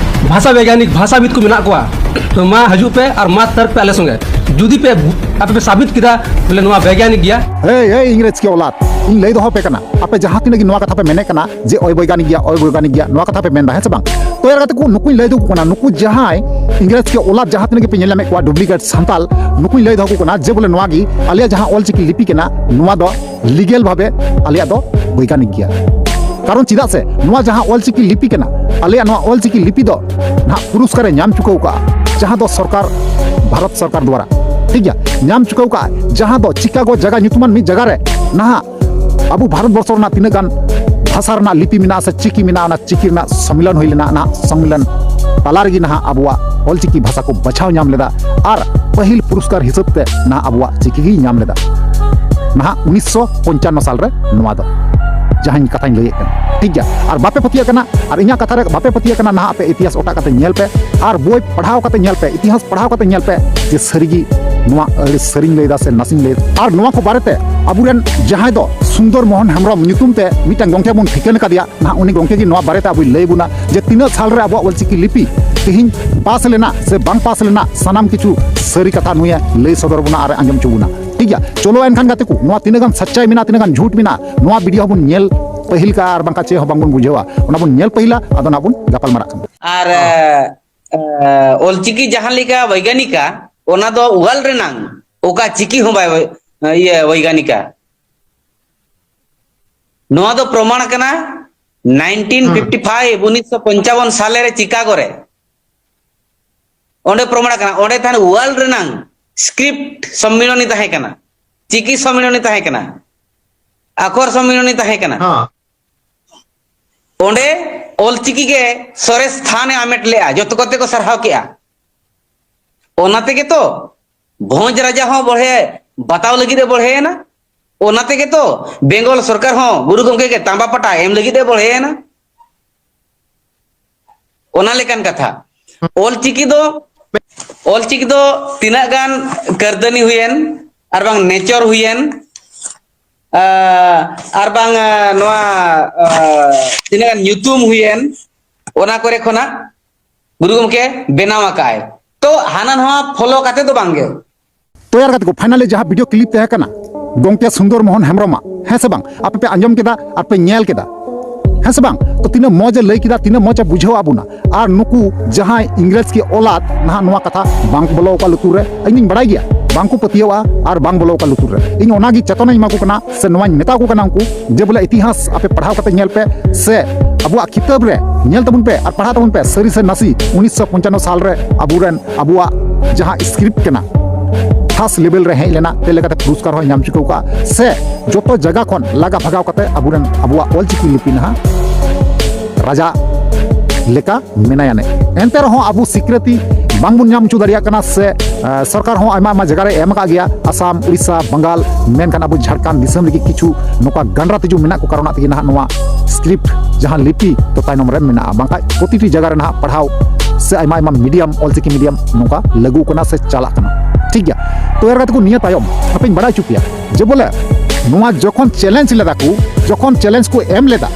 ᱵᱷᱟᱥᱟ ᱵᱳᱭᱜᱟᱱᱤᱠ, ᱵᱷᱟᱥᱟᱵᱤᱫ ᱠᱚ ᱢᱮᱱᱟᱜ ᱠᱚᱣᱟ, ᱛᱚ ᱢᱟ ᱦᱤᱡᱩᱜ ᱯᱮ ᱟᱨ ᱢᱟ ᱛᱟᱨᱠ ᱯᱮ ᱟᱞᱮ ᱥᱚᱸᱜᱮ᱾ ᱡᱩᱫᱤ ᱯᱮ, ᱟᱯᱮ ᱯᱮ ᱥᱟᱵᱤᱛ ᱠᱮᱫᱟ ᱵᱚᱞᱮ ᱱᱚᱣᱟ ᱵᱳᱭᱜᱟᱱᱤᱠ ᱜᱮᱭᱟ᱾ ᱦᱮᱭ, ᱦᱮᱭ, ᱤᱝᱨᱮᱡᱽ ᱠᱤ ᱚᱞᱟᱫ, ᱤᱧ ᱞᱟᱹᱭ ᱫᱚᱦᱚ ᱯᱮ ᱠᱟᱱᱟ, ᱟᱯᱮ ᱡᱟᱦᱟᱸ ᱛᱤᱱᱟᱹᱜ ᱜᱮ ᱱᱚᱣᱟ ᱠᱟᱛᱷᱟ ᱯᱮ ᱢᱮᱱᱮᱫ ᱠᱟᱱᱟ ᱡᱮ ᱚᱵᱳᱭᱜᱟᱱᱤᱠ ᱜᱮᱭᱟ, ᱚᱵᱳᱭᱜᱟᱱᱤᱠ ᱜᱮᱭᱟ, ᱱᱚᱣᱟ ᱠᱟᱛᱷᱟ ᱯᱮ ᱢᱮᱱᱫᱟ, ᱦᱮᱸ ᱥᱮ ᱵᱟᱝ? ᱛᱚ ᱭᱟᱨ ᱜᱟᱛᱮ ᱠᱚ, ᱱᱩᱠᱩᱧ ᱞᱟᱹᱭ ᱫᱚᱦᱚ ᱠᱟᱱᱟ, ᱱᱩᱠᱩ ᱡᱟᱦᱟᱸᱭ ᱤᱝᱨᱮᱡᱽ ᱠᱤ ᱚᱞᱟᱫ ᱡᱟᱦᱟᱸ ᱛᱤᱱᱟᱹᱜ ᱜᱮ ᱯᱮ ᱧᱮᱞ ᱧᱟᱢᱮᱫ ᱠᱚᱣᱟ, ᱰᱩᱯᱞᱤᱠᱮᱴ ᱥᱟᱱᱛᱟᱞ, ᱱᱩᱠᱩᱧ ᱞᱟᱹᱭ ᱫᱚᱦᱚ ᱠᱚ ᱠᱟᱱᱟ ᱡᱮ ᱵᱚᱞᱮ ᱱᱚᱣᱟ ᱜᱮ ᱟᱞᱮᱭᱟᱜ ᱡᱟᱦᱟᱸ ᱚᱞᱪᱤᱠᱤ ᱞᱤᱯᱤ ᱠᱟᱱᱟ, ᱱᱚᱣᱟ ᱫᱚ ᱞᱤᱜᱮᱞ ᱵᱷᱟᱵᱮ ᱟᱞᱮᱭᱟᱜ ᱫᱚ ᱵᱳᱭᱜᱟᱱᱤᱠ ᱜᱮᱭᱟ᱾ ᱠᱟᱨᱚᱱ ᱪᱮᱫᱟᱜ ᱥᱮ ᱱᱚᱣᱟ ᱡᱟᱦᱟᱸ ᱚᱞᱪᱤᱠᱤ ᱞᱤᱯᱤ ᱠᱟᱱᱟ, ᱟᱞᱮᱭᱟᱜ ᱱᱚᱣᱟ ᱚᱞᱪᱤᱠᱤ ᱞᱤᱯᱤ ᱫᱚ ᱱᱟᱦᱟᱜ ᱯᱩᱨᱚᱥᱠᱟᱨ ᱮ ᱧᱟᱢ ᱪᱩᱠᱟᱹᱣ ᱠᱟᱜᱼᱟ, ᱡᱟᱦᱟᱸ ᱫᱚ ᱥᱚᱨᱠᱟᱨ, ᱵᱷᱟᱨᱚᱛ ᱥᱚᱨᱠᱟᱨ ᱫᱣᱟᱨᱟ, ᱴᱷᱤᱠ ᱜᱮᱭᱟ, ᱧᱟᱢ ᱪᱩᱠᱟᱹᱣ ᱠᱟᱜᱼᱟ, ᱡᱟᱦᱟᱸ ᱫᱚ ᱪᱤᱠᱟᱜᱳ ᱡᱟᱭᱜᱟ ᱧᱩᱛᱩᱢᱟᱱ ᱢᱤᱫ ᱡᱟᱭᱜᱟ ᱨᱮ ᱱᱟᱦᱟᱜ ᱟᱵᱚ ᱵᱷᱟᱨᱚᱛ ᱵᱚᱨᱥᱚ ᱨᱮᱱᱟᱜ ᱛᱤᱱᱟᱹᱜ ᱜᱟᱱ ᱵᱷᱟᱥᱟ ᱨᱮᱱᱟᱜ ᱞᱤᱯᱤ ᱢᱮᱱᱟᱜᱼᱟ ᱥᱮ ᱪᱤᱠᱤ ᱢᱮᱱᱟᱜᱼᱟ, ᱚᱱᱟ ᱪᱤᱠᱤ ᱨᱮᱱᱟᱜ ᱥᱚᱢᱢᱮᱞᱚᱱ ᱦᱩᱭ ᱞᱮᱱᱟ᱾ ᱱᱟᱦᱟᱜ ᱥᱚᱢᱢᱮᱞᱚᱱ ᱛᱟᱞᱟ ᱨᱮᱜᱮ ᱱᱟᱦᱟᱜ ᱟᱵᱚᱣᱟᱜ ᱚᱞᱪᱤᱠᱤ ᱵᱷᱟᱥᱟ ᱠᱚ ᱵᱟᱪᱷᱟᱣ ᱧᱟᱢ ᱞᱮᱫᱟ᱾ ᱟᱨ ᱯᱟᱹᱦᱤᱞ ᱯᱩᱨᱚᱥᱠᱟᱨ ᱦᱤᱥᱟᱹᱵ ᱛᱮ ᱱᱟᱦᱟᱜ ᱟᱵᱚᱣᱟᱜ ᱪᱤᱠᱤ ᱜᱮ ᱧᱟᱢ ᱞᱮᱫᱟ ᱱᱟᱦᱟᱜ ᱩᱱᱤᱥᱥᱚ ᱯᱚᱧᱪᱟᱱᱱᱚ ᱥᱟᱞ ᱨᱮ᱾ ᱱᱚᱣᱟ ᱫᱚ ᱡᱟᱦᱟᱸᱧ ᱠᱟᱛᱷᱟᱧ ᱞᱟᱹᱭᱮᱫ ᱠᱟᱱᱟ, ᱴᱷᱤᱠ ᱜᱮᱭᱟ? ᱟᱨ ᱵᱟᱯᱮ ᱯᱟᱹᱛᱭᱟᱹᱜ ᱠᱟᱱᱟ, ᱟᱨ ᱤᱧᱟᱹᱜ ᱠᱟᱛᱷᱟ ᱨᱮ ᱵᱟᱯᱮ ᱯᱟᱹᱛᱭᱟᱹᱜ ᱠᱟᱱᱟ, ᱱᱟᱦᱟᱜ ᱟᱯᱮ ᱤᱛᱤᱦᱟᱥ ᱚᱴᱟᱜ ᱠᱟᱛᱮ ᱧᱮᱞ ᱯᱮ, ᱟᱨ ᱵᱳᱭ ᱯᱟᱲᱦᱟᱣ ᱠᱟᱛᱮ ᱧᱮᱞ ᱯᱮ, ᱤᱛᱤᱦᱟᱥ ᱯᱟᱲᱦᱟᱣ ᱠᱟᱛᱮ ᱧᱮᱞ ᱯᱮ ᱡᱮ ᱥᱟᱹᱨᱤᱜᱮ ᱱᱚᱣᱟ ᱟᱹᱲᱤ ᱥᱟᱹᱨᱤᱧ ᱞᱟᱹᱭᱫᱟ ᱥᱮ ᱱᱟᱥᱮᱧ ᱞᱟᱹᱭᱫᱟ᱾ ᱟᱨ ᱱᱚᱣᱟ ᱠᱚ ᱵᱟᱨᱮᱛᱮ ᱟᱵᱚᱨᱮᱱ ᱡᱟᱦᱟᱸᱭ ᱫᱚ ᱥᱩᱱᱫᱚᱨ ᱢᱳᱦᱚᱱ ᱦᱮᱢᱵᱨᱚᱢ ᱧᱩᱛᱩᱢ ᱛᱮ ᱢᱤᱫᱴᱟᱝ ᱜᱚᱢᱠᱮ ᱵᱚᱱ ᱴᱷᱤᱠᱟᱹᱱ ᱟᱠᱟᱫᱮᱭᱟ, ᱱᱟᱦᱟᱜ ᱩᱱᱤ ᱜᱚᱢᱠᱮ ᱜᱮ ᱱᱚᱣᱟ ᱵᱟᱨᱮᱛᱮ ᱟᱵᱚᱭ ᱞᱟᱹᱭ ᱵᱚᱱᱟ ᱡᱮ ᱛᱤᱱᱟᱹᱜ ᱥᱟᱞ ᱨᱮ ᱟᱵᱚᱣᱟᱜ ᱚᱞᱪᱤᱠᱤ ᱞᱤᱯᱤ ᱛᱮᱦᱮᱧ ᱯᱟᱥ ᱞᱮᱱᱟ ᱥᱮ ᱵᱟᱝ ᱯᱟᱥ ᱞᱮᱱᱟ, ᱥᱟᱱᱟᱢ ᱠᱤᱪᱷᱩ ᱥᱟᱹᱨᱤ ᱠᱟᱛᱷᱟ ᱱᱩᱭᱮ ᱞᱟᱹᱭ ᱥᱚᱫᱚᱨ ᱵᱚᱱᱟ ᱟᱨ ᱟᱸᱡᱚᱢ ᱦᱚᱪᱚ ᱵᱚᱱᱟ, ᱴᱷᱤᱠ ᱜᱮᱭᱟ? ᱪᱚᱞᱚ ᱮᱱᱠᱷᱟᱱ ᱜᱟᱛᱮ ᱠᱚ, ᱱᱚᱣᱟ ᱛᱤᱱᱟᱹᱜ ᱜᱟᱱ ᱥᱟᱪᱪᱟᱭ ᱢᱮᱱᱟᱜᱼᱟ, ᱛᱤᱱᱟᱹᱜ ᱜᱟᱱ ᱡᱷᱩᱴ ᱢᱮᱱᱟᱜᱼᱟ, ᱱᱚᱣᱟ ᱵᱷᱤᱰᱤᱭᱳ ᱦᱚᱸᱵᱚᱱ ᱧᱮᱞ ᱯᱟᱹᱦᱤᱞ ᱠᱟᱜᱼᱟ ᱟᱨ ᱵᱟᱝᱠᱷᱟᱱ ᱪᱮᱫ ᱦᱚᱸ ᱵᱟᱝᱵᱚᱱ ᱵᱩᱡᱷᱟᱹᱣᱟ, ᱚᱱᱟ ᱵᱚᱱ ᱧᱮᱞ ᱯᱟᱹᱦᱤᱞᱟ, ᱟᱫᱚ ᱱᱟᱜ ᱵᱚᱱ ᱜᱟᱯᱟᱞ ᱢᱟᱨᱟᱜ ᱠᱟᱱᱟ᱾ ᱟᱨ ᱚᱞᱪᱤᱠᱤ ᱡᱟᱦᱟᱸ ᱞᱮᱠᱟ ᱵᱳᱭᱜᱟᱱᱤᱠᱟ, ᱚᱱᱟ ᱫᱚ ᱚᱣᱟᱞ ᱨᱮᱱᱟᱝ ᱚᱠᱟ ᱪᱤᱠᱤ ᱦᱚᱸ ᱵᱟᱭ ᱤᱭᱟᱹ ᱵᱳᱭᱜᱟᱱᱤᱠᱟ᱾ ᱱᱚᱣᱟ ᱫᱚ ᱯᱨᱚᱢᱟᱬ ᱠᱟᱱᱟ ᱱᱟᱭᱤᱱᱴᱤᱱ ᱯᱷᱤᱯᱴᱤ ᱯᱷᱟᱭᱤᱵᱷ, ᱩᱱᱤᱥᱥᱚ ᱯᱚᱧᱪᱟᱵᱚᱱ ᱥᱟᱞᱮ ᱨᱮ ᱪᱤᱠᱟᱜᱳ ᱨᱮ᱾ ᱚᱸᱰᱮ ᱯᱨᱚᱢᱟᱬ ᱠᱟᱱᱟ, ᱚᱸᱰᱮ ᱛᱟᱦᱮᱱ ᱚᱣᱟᱞ ᱨᱮᱱᱟᱝ ᱥᱠᱨᱤᱯᱴ ᱥᱚᱢᱢᱤᱞᱚᱱᱤ ᱛᱟᱦᱮᱸ ᱠᱟᱱᱟ, ᱪᱤᱠᱤ ᱥᱚᱢᱢᱤᱞᱚᱱᱤ ᱛᱟᱦᱮᱸ ᱠᱟᱱᱟ, ᱟᱠᱷᱚᱨ ᱥᱚᱢᱢᱤᱞᱚᱱᱤ ᱛᱟᱦᱮᱸ ᱠᱟᱱᱟ᱾ ᱚᱸᱰᱮ ᱚᱞᱪᱤᱠᱤ ᱜᱮ ᱥᱚᱨᱮᱥ ᱛᱷᱟᱱ ᱮ ᱟᱢᱮᱴ ᱞᱮᱜᱼᱟ, ᱡᱚᱛᱚ ᱠᱚᱛᱮ ᱠᱚ ᱥᱟᱨᱦᱟᱣ ᱠᱮᱜᱼᱟ᱾ ᱚᱱᱟ ᱛᱮᱜᱮ ᱛᱚ ᱵᱷᱚᱸᱡᱽ ᱨᱟᱡᱟ ᱦᱚᱸ ᱵᱚᱲᱦᱮ ᱵᱟᱛᱟᱣ ᱞᱟᱹᱜᱤᱫ ᱮ ᱵᱚᱲᱦᱮᱭᱮᱱᱟ᱾ ᱚᱱᱟ ᱛᱮᱜᱮ ᱛᱚ ᱵᱮᱝᱜᱚᱞ ᱥᱚᱨᱠᱟᱨ ᱦᱚᱸ ᱜᱩᱨᱩ ᱜᱚᱢᱠᱮ ᱜᱮ ᱛᱟᱸᱵᱟ ᱯᱟᱴᱟ ᱮᱢ ᱞᱟᱹᱜᱤᱫ ᱮ ᱵᱚᱲᱦᱮᱭᱮᱱᱟ᱾ ᱚᱱᱟ ᱞᱮᱠᱟᱱ ᱠᱟᱛᱷᱟ᱾ ᱚᱞᱪᱤᱠᱤ ᱫᱚ, ᱚᱞᱪᱤᱠᱤ ᱫᱚ ᱛᱤᱱᱟᱹᱜ ᱜᱟᱱ ᱠᱟᱹᱨᱫᱟᱹᱱᱤ ᱦᱩᱭᱮᱱ, ᱟᱨ ᱵᱟᱝ ᱱᱮᱪᱚᱨ ᱦᱩᱭᱮᱱ, ᱟᱨ ᱵᱟᱝ ᱱᱚᱣᱟ ᱛᱤᱱᱟᱹᱜ ᱜᱟᱱ ᱧᱩᱛᱩᱢ ᱦᱩᱭᱮᱱ, ᱚᱱᱟ ᱠᱚᱨᱮ ᱠᱷᱚᱱᱟᱜ ᱜᱩᱨᱩ ᱜᱚᱢᱠᱮ ᱵᱮᱱᱟᱣ ᱟᱠᱟᱫᱼᱟᱭ᱾ ᱛᱚ ᱦᱟᱱᱟ ᱱᱚᱣᱟ ᱯᱷᱚᱞᱳ ᱠᱟᱛᱮ ᱫᱚ ᱵᱟᱝᱜᱮ᱾ ᱛᱚᱭᱟᱨ ᱠᱟᱛᱮ ᱠᱚ ᱯᱷᱟᱭᱱᱟᱞᱤ ᱡᱟᱦᱟᱸ ᱵᱷᱤᱰᱤᱭᱳ ᱠᱞᱤᱯ ᱛᱟᱦᱮᱸ ᱠᱟᱱᱟ ᱜᱚᱢᱠᱮ ᱥᱩᱱᱫᱚᱨ ᱢᱳᱦᱚᱱ ᱦᱮᱢᱵᱨᱚᱢᱟᱜ, ᱦᱮᱸ ᱥᱮ ᱵᱟᱝ? ᱟᱯᱮ ᱯᱮ ᱟᱸᱡᱚᱢ ᱠᱮᱫᱟ ᱟᱨ ᱯᱮ ᱧᱮᱞ ᱠᱮᱫᱟ, ᱦᱮᱸ ᱥᱮ ᱵᱟᱝ? ᱛᱚ ᱛᱤᱱᱟᱹᱜ ᱢᱚᱡᱽ ᱮ ᱞᱟᱹᱭ ᱠᱮᱫᱟ, ᱛᱤᱱᱟᱹᱜ ᱢᱚᱡᱽ ᱮ ᱵᱩᱡᱷᱟᱹᱣ ᱟᱵᱚᱱᱟ᱾ ᱟᱨ ᱱᱩᱠᱩ ᱡᱟᱦᱟᱸᱭ ᱤᱝᱨᱮᱡᱽ ᱠᱤ ᱚᱞᱟᱫ ᱱᱟᱦᱟᱜ ᱱᱚᱣᱟ ᱠᱟᱛᱷᱟ ᱵᱟᱝ ᱵᱚᱞᱚ ᱟᱠᱟᱫ ᱞᱩᱛᱩᱨ ᱨᱮ, ᱤᱧ ᱫᱩᱧ ᱵᱟᱲᱟᱭ ᱜᱮᱭᱟ ᱵᱟᱝ ᱠᱚ ᱯᱟᱹᱛᱭᱟᱹᱣᱟ ᱟᱨ ᱵᱟᱝ ᱵᱚᱞᱚ ᱟᱠᱟᱫ ᱞᱩᱛᱩᱨ ᱨᱮ᱾ ᱤᱧ ᱚᱱᱟᱜᱮ ᱪᱮᱛᱚᱱᱟᱧ ᱮᱢᱟ ᱠᱚ ᱠᱟᱱᱟ, ᱥᱮ ᱱᱚᱣᱟᱧ ᱢᱮᱛᱟ ᱠᱚ ᱠᱟᱱᱟ ᱩᱱᱠᱩ ᱡᱮ ᱵᱚᱞᱮ ᱤᱛᱤᱦᱟᱥ ᱟᱯᱮ ᱯᱟᱲᱦᱟᱣ ᱠᱟᱛᱮ ᱧᱮᱞ ᱯᱮ, ᱥᱮ ᱟᱵᱚᱣᱟᱜ ᱠᱤᱛᱟᱹᱵ ᱨᱮ ᱧᱮᱞ ᱛᱟᱵᱚᱱ ᱯᱮ ᱟᱨ ᱯᱟᱲᱦᱟᱣ ᱛᱟᱵᱚᱱ ᱯᱮ, ᱥᱟᱹᱨᱤ ᱥᱮ ᱱᱟᱥᱮ ᱩᱱᱤᱥᱥᱚ ᱯᱚᱧᱪᱟᱱᱱᱚ ᱥᱟᱞ ᱨᱮ ᱟᱵᱚᱨᱮᱱ ᱟᱵᱚᱣᱟᱜ ᱡᱟᱦᱟᱸ ᱥᱠᱨᱤᱯᱴ ᱠᱟᱱᱟ, ᱯᱷᱟᱥᱴ ᱞᱮᱵᱮᱞ ᱨᱮ ᱦᱮᱡ ᱞᱮᱱᱟ, ᱪᱮᱫ ᱞᱮᱠᱟᱛᱮ ᱯᱩᱨᱚᱥᱠᱟᱨ ᱦᱚᱸᱭ ᱧᱟᱢ ᱪᱩᱠᱟᱹᱣ ᱠᱟᱜᱼᱟ, ᱥᱮ ᱡᱚᱛᱚ ᱡᱟᱭᱜᱟ ᱠᱷᱚᱱ ᱞᱟᱜᱟ ᱵᱷᱟᱜᱟᱣ ᱠᱟᱛᱮ ᱟᱵᱚᱨᱮᱱ ᱟᱵᱚᱣᱟᱜ ᱚᱞᱪᱤᱠᱤ ᱞᱤᱯᱤ ᱱᱟᱦᱟᱜ ᱨᱟᱡᱟ ᱞᱮᱠᱟ ᱢᱮᱱᱟᱭᱟ ᱱᱮ᱾ ᱮᱱᱛᱮ ᱨᱮᱦᱚᱸ ᱟᱵᱚ ᱥᱤᱠᱨᱤᱛᱤ ᱵᱟᱝᱵᱚᱱ ᱧᱟᱢ ᱦᱚᱪᱚ ᱫᱟᱲᱮᱭᱟᱜ ᱠᱟᱱᱟ, ᱥᱮ ᱮ, ᱥᱚᱨᱠᱟᱨ ᱦᱚᱸ ᱟᱭᱢᱟ ᱟᱭᱢᱟ ᱡᱟᱭᱜᱟ ᱨᱮ ᱮᱢ ᱟᱠᱟᱫ ᱜᱮᱭᱟ, ᱟᱥᱟᱢ, ᱩᱲᱤᱥᱥᱟ, ᱵᱟᱝᱜᱟᱞ, ᱢᱮᱱᱠᱷᱟᱱ ᱟᱵᱚ ᱡᱷᱟᱲᱠᱷᱚᱸᱰ ᱫᱤᱥᱚᱢ ᱨᱮᱜᱮ ᱠᱤᱪᱷᱩ ᱱᱚᱝᱠᱟ ᱜᱟᱱᱰᱨᱟ ᱛᱤᱡᱩ ᱢᱮᱱᱟᱜ ᱠᱚ ᱠᱟᱨᱚᱱᱟᱜ ᱛᱮᱜᱮ ᱱᱟᱦᱟᱜ ᱱᱚᱣᱟ ᱥᱠᱨᱤᱯᱴ ᱡᱟᱦᱟᱸ ᱞᱤᱯᱤ ᱫᱚ ᱛᱟᱭᱱᱚᱢ ᱨᱮ ᱢᱮᱱᱟᱜᱼᱟ, ᱵᱟᱝᱠᱷᱟᱱ ᱯᱨᱚᱛᱤᱴᱤ ᱡᱟᱭᱜᱟ ᱨᱮ ᱱᱟᱦᱟᱜ ᱯᱟᱲᱦᱟᱣ ᱥᱮ ᱟᱭᱢᱟ ᱟᱭᱢᱟ ᱢᱤᱰᱤᱭᱟᱢ, ᱚᱞᱪᱤᱠᱤ ᱢᱤᱰᱤᱭᱟᱢ ᱱᱚᱝᱠᱟ ᱞᱟᱹᱜᱩ ᱠᱟᱱᱟ ᱥᱮ ᱪᱟᱞᱟᱜ ᱠᱟᱱᱟ᱾ ᱴᱷᱤᱠ ᱜᱮᱭᱟ, ᱛᱚᱭᱟᱨ ᱠᱟᱛᱮ ᱠᱚ ᱱᱤᱭᱟᱹ ᱛᱟᱭᱚᱢ ᱟᱯᱮᱧ ᱵᱟᱲᱟᱭ ᱦᱚᱪᱚ ᱯᱮᱭᱟ ᱡᱮ ᱵᱚᱞᱮ ᱱᱚᱣᱟ ᱡᱚᱠᱷᱚᱱ ᱪᱮᱞᱮᱧᱡᱽ ᱞᱮᱫᱟ ᱠᱚ, ᱡᱚᱠᱷᱚᱱ ᱪᱮᱞᱮᱧᱡᱽ ᱠᱚ ᱮᱢ ᱞᱮᱫᱟ,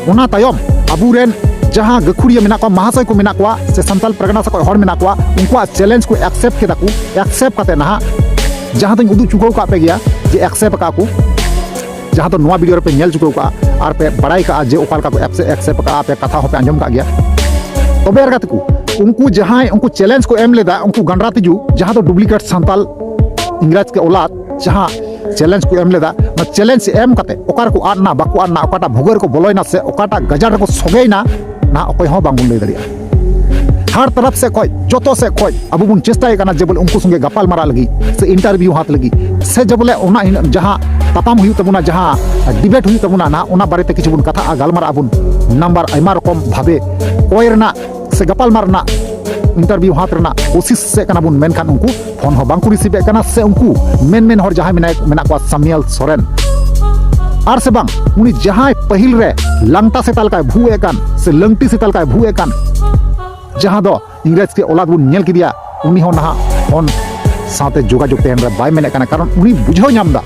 ᱚᱱᱟ ᱛᱟᱭᱚᱢ ᱟᱵᱚᱨᱮᱱ ᱡᱟᱦᱟᱸ ᱜᱟᱹᱠᱷᱩᱲᱤᱭᱟᱹ ᱢᱮᱱᱟᱜ ᱠᱚᱣᱟ, ᱢᱟᱦᱟᱥᱚᱭ ᱠᱚ ᱢᱮᱱᱟᱜ ᱠᱚᱣᱟ, ᱥᱮ ᱥᱟᱱᱛᱟᱞ ᱯᱟᱨᱜᱟᱱᱟ ᱥᱮᱫ ᱠᱷᱚᱱ ᱦᱚᱲ ᱢᱮᱱᱟᱜ ᱠᱚᱣᱟ, ᱩᱱᱠᱩᱣᱟᱜ ᱪᱮᱞᱮᱧᱡᱽ ᱠᱚ ᱮᱠᱥᱮᱯᱴ ᱠᱮᱫᱟ ᱠᱚ᱾ ᱮᱠᱥᱮᱯᱴ ᱠᱟᱛᱮ ᱱᱟᱦᱟᱜ ᱡᱟᱦᱟᱸ ᱫᱚᱧ ᱩᱫᱩᱜ ᱪᱩᱠᱟᱹᱣ ᱠᱟᱜ ᱯᱮ ᱜᱮᱭᱟ ᱡᱮ ᱮᱠᱥᱮᱯᱴ ᱟᱠᱟᱫ ᱠᱚ, ᱡᱟᱦᱟᱸ ᱫᱚ ᱱᱚᱣᱟ ᱵᱷᱤᱰᱤᱭᱳ ᱨᱮᱯᱮ ᱧᱮᱞ ᱪᱩᱠᱟᱹᱣ ᱠᱟᱜᱼᱟ ᱟᱨ ᱯᱮ ᱵᱟᱲᱟᱭ ᱠᱟᱜᱼᱟ ᱡᱮ ᱚᱠᱟ ᱞᱮᱠᱟ ᱠᱚ accept ᱟᱠᱟᱫᱼᱟ, ᱟᱯᱮ ᱠᱟᱛᱷᱟ ᱦᱚᱸᱯᱮ ᱟᱸᱡᱚᱢ ᱠᱟᱜ ᱜᱮᱭᱟ᱾ ᱛᱚᱵᱮ ᱟᱨ ᱜᱟᱛᱮ ᱠᱚ, ᱩᱱᱠᱩ ᱡᱟᱦᱟᱸᱭ ᱩᱱᱠᱩ ᱪᱮᱞᱮᱧᱡᱽ ᱠᱚ ᱮᱢ ᱞᱮᱫᱟ, ᱩᱱᱠᱩ ᱜᱟᱸᱰᱨᱟ ᱛᱤᱡᱩ, ᱡᱟᱦᱟᱸ ᱫᱚ ᱰᱩᱯᱞᱤᱠᱮᱴ ᱥᱟᱱᱛᱟᱞ ᱤᱝᱨᱮᱡᱽ ᱠᱮ ᱚᱞᱟᱫ, ᱡᱟᱦᱟᱸ ᱪᱮᱞᱮᱧᱡᱽ ᱠᱚ ᱮᱢ ᱞᱮᱫᱟ, ᱚᱱᱟ ᱪᱮᱞᱮᱧᱡᱽ ᱮᱢ ᱠᱟᱛᱮ ᱚᱠᱟ ᱨᱮᱠᱚ ᱟᱫ ᱱᱟ, ᱵᱟᱠᱚ ᱟᱫ ᱱᱟ, ᱚᱠᱟᱴᱟᱜ ᱵᱷᱩᱜᱟᱹᱜ ᱨᱮᱠᱚ ᱵᱚᱞᱚᱭᱮᱱᱟ ᱥᱮ ᱚᱠᱟᱴᱟᱜ ᱜᱟᱡᱟᱲ ᱨᱮᱠᱚ ᱥᱚᱜᱮᱭᱮᱱᱟ, ᱱᱟᱦᱟᱜ ᱚᱠᱚᱭ ᱦᱚᱸ ᱵᱟᱝᱵᱚᱱ ᱞᱟᱹᱭ ᱫᱟᱲᱮᱭᱟᱜᱼᱟ᱾ ᱦᱟᱨ ᱛᱚᱨᱚᱯ ᱥᱮᱫ ᱠᱷᱚᱡ, ᱡᱚᱛᱚ ᱥᱮᱫ ᱠᱷᱚᱡ ᱟᱵᱚ ᱵᱚᱱ ᱪᱮᱥᱴᱟᱭᱮᱫ ᱠᱟᱱᱟ ᱡᱮ ᱵᱚᱞᱮ ᱩᱱᱠᱩ ᱥᱚᱸᱜᱮ ᱜᱟᱯᱟᱞ ᱢᱟᱨᱟᱜ ᱞᱟᱹᱜᱤᱫ ᱥᱮ ᱤᱱᱴᱟᱨᱵᱷᱤᱭᱩ ᱦᱟᱛ ᱞᱟᱹᱜᱤᱫ ᱥᱮ ᱡᱮ ᱵᱚᱞᱮ ᱚᱱᱟ ᱤᱱ-, ᱡᱟᱦᱟᱸ ᱛᱟᱯᱟᱢ ᱦᱩᱭᱩᱜ ᱛᱟᱵᱚᱱᱟ, ᱡᱟᱦᱟᱸ ᱰᱤᱵᱮᱴ ᱦᱩᱭᱩᱜ ᱛᱟᱵᱚᱱᱟ, ᱱᱟᱦᱟᱜ ᱚᱱᱟ ᱵᱟᱨᱮᱛᱮ ᱠᱤᱪᱷᱩ ᱵᱚᱱ ᱠᱟᱛᱷᱟᱜᱼᱟ, ᱜᱟᱞᱢᱟᱨᱟᱜ ᱟᱵᱚᱱ, ᱱᱟᱢᱵᱟᱨ ᱟᱭᱢᱟ ᱨᱚᱠᱚᱢ ᱵᱷᱟᱵᱮ ᱠᱚᱭ ᱨᱮᱱᱟᱜ ᱥᱮ ᱜᱟᱯᱟᱞ ᱢᱟᱨᱟᱜ ᱨᱮᱱᱟᱜ ᱤᱱᱴᱟᱨᱵᱷᱤᱭᱩ ᱦᱟᱛ ᱨᱮᱱᱟᱜ ᱠᱳᱥᱤᱥ ᱥᱮᱫ ᱠᱟᱱᱟ ᱵᱚᱱ, ᱢᱮᱱᱠᱷᱟᱱ ᱩᱱᱠᱩ ᱯᱷᱳᱱ ᱦᱚᱸ ᱵᱟᱝ ᱠᱚ ᱨᱤᱥᱤᱵᱷ ᱮᱫ ᱠᱟᱱᱟ ᱥᱮ ᱩᱱᱠᱩ ᱢᱮᱱ ᱢᱮᱱ ᱦᱚᱲ ᱡᱟᱦᱟᱸᱭ ᱢᱮᱱᱟᱭ, ᱢᱮᱱᱟᱜ ᱠᱚᱣᱟ ᱥᱟᱢᱤᱭᱟᱞ ᱥᱚᱨᱮᱱ, ᱟᱨ ᱥᱮ ᱵᱟᱝ ᱩᱱᱤ ᱡᱟᱦᱟᱸᱭ ᱯᱟᱹᱦᱤᱞ ᱨᱮ ᱞᱟᱝᱴᱟ ᱥᱮᱛᱟ ᱞᱮᱠᱟᱭ ᱵᱷᱩ ᱮᱫ ᱠᱟᱱ ᱥᱮ ᱞᱟᱝᱴᱤ ᱥᱮᱛᱟ ᱞᱮᱠᱟᱭ ᱵᱷᱩ ᱮᱫ ᱠᱟᱱ, ᱡᱟᱦᱟᱸ ᱫᱚ ᱤᱝᱨᱮᱡᱽ ᱠᱮ ᱚᱞᱟᱫ ᱵᱚᱱ ᱧᱮᱞ ᱠᱮᱫᱮᱭᱟ, ᱩᱱᱤ ᱦᱚᱸ ᱱᱟᱦᱟᱜ ᱯᱷᱳᱱ ᱥᱟᱶᱛᱮ ᱡᱳᱜᱟᱡᱳᱜᱽ ᱛᱮᱦᱮᱧ ᱨᱮ ᱵᱟᱭ ᱢᱮᱱᱮᱫ ᱠᱟᱱᱟ, ᱠᱟᱨᱚᱱ ᱩᱱᱤ ᱵᱩᱡᱷᱟᱹᱣ ᱧᱟᱢ ᱮᱫᱟ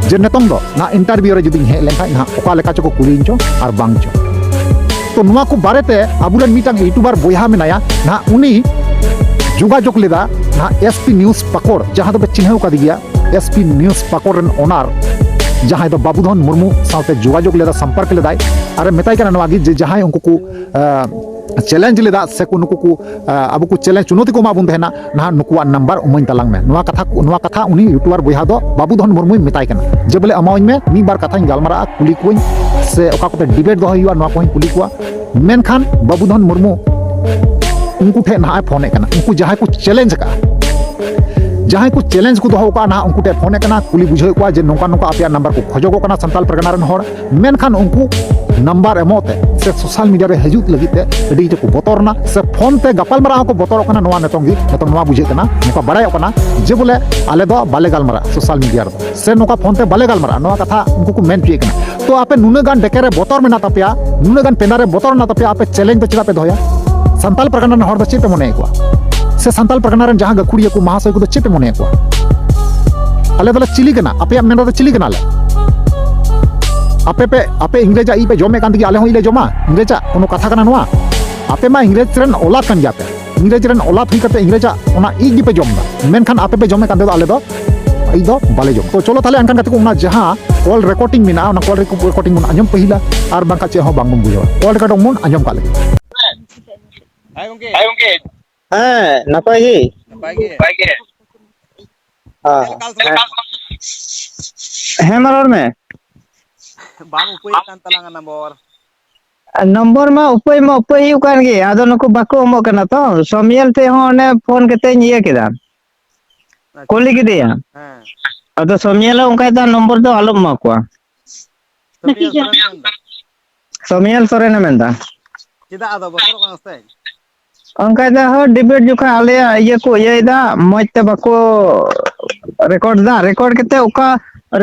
ᱡᱮ ᱱᱤᱛᱚᱝ ᱫᱚ ᱱᱟᱦᱟᱜ ᱤᱱᱴᱟᱨᱵᱷᱤᱭᱩ ᱨᱮ ᱡᱩᱫᱤᱧ ᱦᱮᱡ ᱞᱮᱱᱠᱷᱟᱱ ᱱᱟᱦᱟᱜ ᱚᱠᱟ ᱞᱮᱠᱟ ᱪᱚᱠᱚ ᱠᱩᱞᱤᱭᱤᱧ ᱪᱚ ᱟᱨ ᱵᱟᱝ ᱪᱚ᱾ ᱛᱚ ᱱᱚᱣᱟ ᱠᱚ ᱵᱟᱨᱮᱛᱮ ᱟᱵᱚᱨᱮᱱ ᱢᱤᱫᱴᱟᱝ ᱤᱭᱩᱴᱩᱵᱟᱨ ᱵᱚᱭᱦᱟ ᱢᱮᱱᱟᱭᱟ, ᱱᱟᱦᱟᱜ ᱩᱱᱤ ᱡᱳᱜᱟᱡᱳᱜᱽ ᱞᱮᱫᱟ ᱱᱟᱦᱟᱜ ᱮᱥ ᱯᱤ ᱱᱤᱭᱩᱡᱽ ᱯᱟᱠᱚᱲ, ᱡᱟᱦᱟᱸ ᱫᱚᱯᱮ ᱪᱤᱱᱦᱟᱹᱣ ᱠᱟᱫᱮ ᱜᱮᱭᱟ, ᱮᱥ ᱯᱤ ᱱᱤᱭᱩᱡᱽ ᱯᱟᱠᱚᱲ ᱨᱮᱱ ᱳᱱᱟᱨ, ᱡᱟᱦᱟᱸᱭ ᱫᱚ ᱵᱟᱵᱩᱫᱷᱚᱱ ᱢᱩᱨᱢᱩ ᱥᱟᱶᱛᱮ ᱡᱳᱜᱟᱡᱳᱜᱽ ᱞᱮᱫᱟ, ᱥᱚᱢᱯᱚᱨᱠ ᱞᱮᱫᱟᱭ, ᱟᱨᱮ ᱢᱮᱛᱟᱭ ᱠᱟᱱᱟ ᱱᱚᱣᱟ ᱜᱮ ᱡᱮ ᱡᱟᱦᱟᱸᱭ ᱩᱱᱠᱩ ᱠᱚ, ᱟᱸ, ᱪᱮᱞᱮᱧᱡᱽ ᱞᱮᱫᱟ ᱥᱮ ᱠᱚ ᱱᱩᱠᱩ ᱠᱚ, ᱟᱸ, ᱟᱵᱚ ᱠᱚ ᱪᱮᱞᱮᱧᱡᱽ ᱪᱩᱱᱚᱣᱛᱤ ᱠᱚ ᱮᱢᱟ ᱵᱚᱱ ᱛᱟᱦᱮᱱᱟ, ᱱᱟᱦᱟᱜ ᱱᱩᱠᱩᱣᱟᱜ ᱱᱟᱢᱵᱟᱨ ᱤᱢᱟᱹᱧ ᱛᱟᱞᱟᱝ ᱢᱮ᱾ ᱱᱚᱣᱟ ᱠᱟᱛᱷᱟ ᱠᱚ, ᱱᱚᱣᱟ ᱠᱟᱛᱷᱟ ᱩᱱᱤ ᱤᱭᱩᱴᱩᱵᱟᱨ ᱵᱚᱭᱦᱟ ᱫᱚ ᱵᱟᱵᱩᱫᱷᱚᱱ ᱢᱩᱨᱢᱩᱭ ᱢᱮᱛᱟᱭ ᱠᱟᱱᱟ ᱡᱮ ᱵᱚᱞᱮ ᱮᱢᱟᱣᱟᱹᱧ ᱢᱮ, ᱢᱤᱫ ᱵᱟᱨ ᱠᱟᱛᱷᱟᱧ ᱜᱟᱞᱢᱟᱨᱟᱜᱼᱟ, ᱠᱩᱞᱤ ᱠᱚᱣᱟᱹᱧ ᱥᱮ ᱚᱠᱟ ᱠᱚᱛᱮ ᱰᱤᱵᱮᱴ ᱫᱚᱦᱚᱭ ᱦᱩᱭᱩᱜᱼᱟ, ᱱᱚᱣᱟ ᱠᱚᱦᱚᱸᱧ ᱠᱩᱞᱤ ᱠᱚᱣᱟ᱾ ᱢᱮᱱᱠᱷᱟᱱ ᱵᱟᱵᱩᱫᱷᱚᱱ ᱢᱩᱨᱢᱩ ᱩᱱᱠᱩ ᱴᱷᱮᱱ ᱱᱟᱦᱟᱜ ᱮ ᱯᱷᱳᱱᱮᱫ ᱠᱟᱱᱟ, ᱩᱱᱠᱩ ᱡᱟᱦᱟᱸᱭ ᱠᱚ ᱪᱮᱞᱮᱧᱡᱽ ᱟᱠᱟᱫᱼᱟ, ᱡᱟᱦᱟᱸᱭ ᱠᱚ ᱪᱮᱞᱮᱧᱡᱽ ᱠᱚ ᱫᱚᱦᱚ ᱟᱠᱟᱫᱼᱟ, ᱱᱟᱦᱟᱜ ᱩᱱᱠᱩ ᱴᱷᱮᱱ ᱯᱷᱳᱱᱮᱫ ᱠᱟᱱᱟ, ᱠᱩᱞᱤ ᱵᱩᱡᱷᱟᱹᱣᱮᱫ ᱠᱚᱣᱟ ᱡᱮ ᱱᱚᱝᱠᱟ ᱱᱚᱝᱠᱟ ᱟᱯᱮᱭᱟᱜ ᱱᱟᱢᱵᱟᱨ ᱠᱚ ᱠᱷᱚᱡᱚᱜᱚᱜ ᱠᱟᱱᱟ ᱥᱟᱱᱛᱟᱲ ᱯᱟᱨᱜᱟᱱᱟ ᱨᱮᱱ ᱦᱚᱲ, ᱢᱮᱱᱠᱷᱟᱱ ᱩᱱᱠᱩ ᱱᱟᱢᱵᱟᱨ ᱮᱢᱚᱜ ᱛᱮ ᱥᱮ ᱥᱳᱥᱟᱞ ᱢᱤᱰᱤᱭᱟ ᱨᱮ ᱦᱤᱡᱩᱜ ᱞᱟᱹᱜᱤᱫ ᱛᱮ ᱟᱹᱰᱤ ᱡᱳᱨ ᱠᱚ ᱵᱚᱛᱚᱨ ᱮᱱᱟ, ᱥᱮ ᱯᱷᱳᱱ ᱛᱮ ᱜᱟᱯᱟᱞᱢᱟᱨᱟᱣ ᱦᱚᱸᱠᱚ ᱵᱚᱛᱚᱨᱚᱜ ᱠᱟᱱᱟ᱾ ᱱᱚᱣᱟ ᱱᱤᱛᱚᱝ ᱜᱮ, ᱱᱤᱛᱚᱝ ᱱᱚᱣᱟ ᱵᱩᱡᱷᱟᱹᱜ ᱠᱟᱱᱟ, ᱱᱚᱝᱠᱟ ᱵᱟᱲᱟᱭᱚᱜ ᱠᱟᱱᱟ ᱡᱮ ᱵᱚᱞᱮ ᱟᱞᱮ ᱫᱚ ᱵᱟᱞᱮ ᱜᱟᱞᱢᱟᱨᱟᱜᱼᱟ ᱥᱳᱥᱟᱞ ᱢᱤᱰᱤᱭᱟ ᱨᱮᱫᱚ, ᱥᱮ ᱱᱚᱝᱠᱟ ᱯᱷᱳᱱ ᱛᱮ ᱵᱟᱞᱮ ᱜᱟᱞᱢᱟᱨᱟᱜᱼᱟ, ᱱᱚᱣᱟ ᱠᱟᱛᱷᱟ ᱩᱱᱠᱩ ᱠᱚ ᱢᱮᱱ ᱦᱚᱪᱚᱭᱮᱫ ᱠᱟᱱᱟ᱾ ᱛᱚ ᱟᱯᱮ ᱱᱩᱱᱟᱹᱜ ᱜᱟᱱ ᱰᱮᱠᱮ ᱨᱮ ᱵᱚᱛᱚᱨ ᱢᱮᱱᱟᱜ ᱛᱟᱯᱮᱭᱟ, ᱱᱩᱱᱟᱹᱜ ᱜᱟᱱ ᱯᱮᱸᱫᱟ ᱨᱮ ᱵᱚᱛᱚᱨ ᱢᱮᱱᱟᱜ ᱛᱟᱯᱮᱭᱟ, ᱟᱯᱮ ᱪᱮᱞᱮᱧᱡᱽ ᱫᱚ ᱪᱮᱫᱟᱜ ᱯᱮ ᱫᱚᱦᱚᱭᱟ? ᱥᱟᱱᱛᱟᱞ ᱯᱟᱨᱜᱟᱱᱟ ᱨᱮᱱ ᱦᱚᱲ ᱫᱚ ᱪᱮᱫ ᱯᱮ ᱢᱚᱱᱮᱭᱮᱫ ᱠᱚᱣᱟ? ᱥᱮ ᱥᱟᱱᱛᱟᱞ ᱯᱟᱨᱜᱟᱱᱟ ᱨᱮᱱ ᱡᱟᱦᱟᱸ ᱜᱟᱹᱠᱷᱩᱲᱤᱭᱟᱹ ᱠᱚ ᱢᱟᱦᱟᱥᱚᱭ ᱠᱚᱫᱚ ᱪᱮᱫ ᱯᱮ ᱢᱚᱱᱮᱭᱮᱫ ᱠᱚᱣᱟ? ᱟᱞᱮ ᱫᱚᱞᱮ ᱪᱤᱞᱤ ᱠᱟᱱᱟ? ᱟᱯᱮᱭᱟᱜ ᱢᱮᱱ ᱨᱮᱫᱚ ᱪᱤᱞᱤ ᱠᱟᱱᱟᱞᱮ? ᱟᱯᱮ ᱯᱮ, ᱟᱯᱮ ᱤᱝᱨᱮᱡᱟᱜ ᱤᱡ ᱯᱮ ᱡᱚᱢᱮᱫ ᱠᱟᱱ ᱛᱮᱜᱮ ᱟᱞᱮ ᱦᱚᱸ ᱤᱡ ᱞᱮ ᱡᱚᱢᱟ? ᱤᱝᱨᱮᱡᱟᱜ ᱠᱳᱱᱳ ᱠᱟᱛᱷᱟ ᱠᱟᱱᱟ ᱱᱚᱣᱟ? ᱟᱯᱮ ᱢᱟ ᱤᱝᱨᱮᱡᱽ ᱨᱮᱱ ᱚᱞᱟᱫ ᱠᱟᱱ ᱜᱮᱭᱟ ᱯᱮ᱾ ᱤᱝᱨᱮᱡᱽ ᱨᱮᱱ ᱚᱞᱟᱫ ᱦᱩᱭ ᱠᱟᱛᱮ ᱤᱝᱨᱮᱡᱟᱜ ᱚᱱᱟ ᱤᱡ ᱜᱮᱯᱮ ᱡᱚᱢ ᱮᱫᱟ, ᱢᱮᱱᱠᱷᱟᱱ ᱟᱯᱮ ᱯᱮ ᱡᱚᱢᱮᱫ ᱠᱟᱱ ᱛᱮᱫᱚ ᱟᱞᱮ ᱫᱚ ᱤᱡ ᱫᱚ ᱵᱟᱞᱮ ᱡᱚᱢ᱾ ᱛᱚ ᱪᱚᱞᱚ ᱛᱟᱦᱞᱮ ᱮᱱᱠᱷᱟᱱ ᱠᱟᱛᱮ ᱠᱚ ᱚᱱᱟ ᱡᱟᱦᱟᱸ ᱠᱚᱞ ᱨᱮᱠᱚᱨᱰᱤᱝ ᱢᱮᱱᱟᱜᱼᱟ, ᱚᱱᱟ ᱠᱚᱞ ᱨᱮᱠᱚᱨᱰᱤᱝ ᱵᱚᱱ ᱟᱸᱡᱚᱢ ᱯᱟᱹᱦᱤᱞᱟ, ᱟᱨ ᱵᱟᱝᱠᱷᱟᱱ ᱪᱮᱫ ᱦᱚᱸ ᱵᱟᱝᱵᱚᱱ ᱵᱩᱡᱷᱟᱹᱣᱟ᱾ ᱠᱚᱞ ᱨᱮᱠᱚᱨᱰᱤᱝ ᱵᱚᱱ ᱟᱸᱡᱚᱢ ᱠᱟᱜ ᱞᱮᱜᱮ᱾ ᱦᱮᱸ ᱜᱚᱝᱠᱮ᱾ ᱦᱮᱸ ᱜᱚᱝᱠᱮ᱾ ᱦᱮᱸ, ᱱᱟᱯᱟᱭ ᱜᱮ? ᱱᱟᱯᱟᱭ ᱜᱮ᱾ ᱱᱟᱯᱟᱭ ᱜᱮ᱾ ᱦᱮᱸ᱾ ᱪᱮᱫ ᱞᱮᱠᱟ ᱦᱮᱸ᱾ ᱦᱮᱸ, ᱢᱟ ᱨᱚᱲ ᱢᱮ᱾ ᱵᱟᱢ ᱩᱯᱟᱹᱭᱮᱫ ᱠᱟᱱ ᱛᱟᱞᱟᱝᱟ ᱱᱚᱢᱵᱚᱨ᱾ ᱱᱚᱢᱵᱚᱨ ᱢᱟ ᱩᱯᱟᱹᱭ ᱢᱟ ᱩᱯᱟᱹᱭ ᱦᱩᱭᱩᱜ ᱠᱟᱱ ᱜᱮ, ᱟᱫᱚ ᱱᱩᱠᱩ ᱵᱟᱠᱚ ᱮᱢᱚᱜ ᱠᱟᱱᱟ ᱛᱚ᱾ ᱥᱚᱢᱤᱭᱮᱞ ᱴᱷᱮᱡ ᱦᱚᱸ ᱚᱱᱮ ᱯᱷᱳᱱ ᱠᱟᱛᱮᱧ ᱤᱭᱟᱹ ᱠᱮᱫᱟ, ᱟᱪᱪᱷᱟ᱾ ᱠᱩᱞᱤ ᱠᱮᱫᱮᱭᱟ᱾ ᱦᱮᱸ᱾ ᱟᱫᱚ ᱥᱚᱢᱤᱭᱮᱞ ᱦᱚᱸ ᱚᱱᱠᱟᱭ ᱫᱟ, ᱱᱚᱢᱵᱚᱨ ᱫᱚ ᱟᱞᱚᱢ ᱮᱢᱟ ᱠᱚᱣᱟ᱾ ᱥᱚᱢᱤᱭᱮᱞ ᱥᱚᱨᱮᱱ ᱢᱮᱱᱫᱟ᱾ ᱥᱚᱢᱤᱭᱮᱞ ᱥᱚᱨᱮᱱᱮ ᱢᱮᱱᱫᱟ᱾ ᱪᱮᱫᱟᱜ ᱟᱫᱚ ᱵᱚᱛᱚᱨᱚᱜ ᱠᱟᱱᱟ ᱥᱮ? ᱚᱱᱠᱟᱭ ᱫᱟ, ᱦᱳᱭ, ᱰᱤᱵᱮᱴ ᱡᱚᱠᱷᱚᱱ ᱟᱞᱮᱭᱟᱜ ᱤᱭᱟᱹ ᱠᱚ ᱤᱭᱟᱹᱭᱮᱫᱟ, ᱢᱚᱡᱽ ᱛᱮ ᱵᱟᱠᱚ ᱨᱮᱠᱚᱨᱰ ᱫᱟ, ᱨᱮᱠᱚᱨᱰ ᱠᱟᱛᱮ ᱚᱠᱟ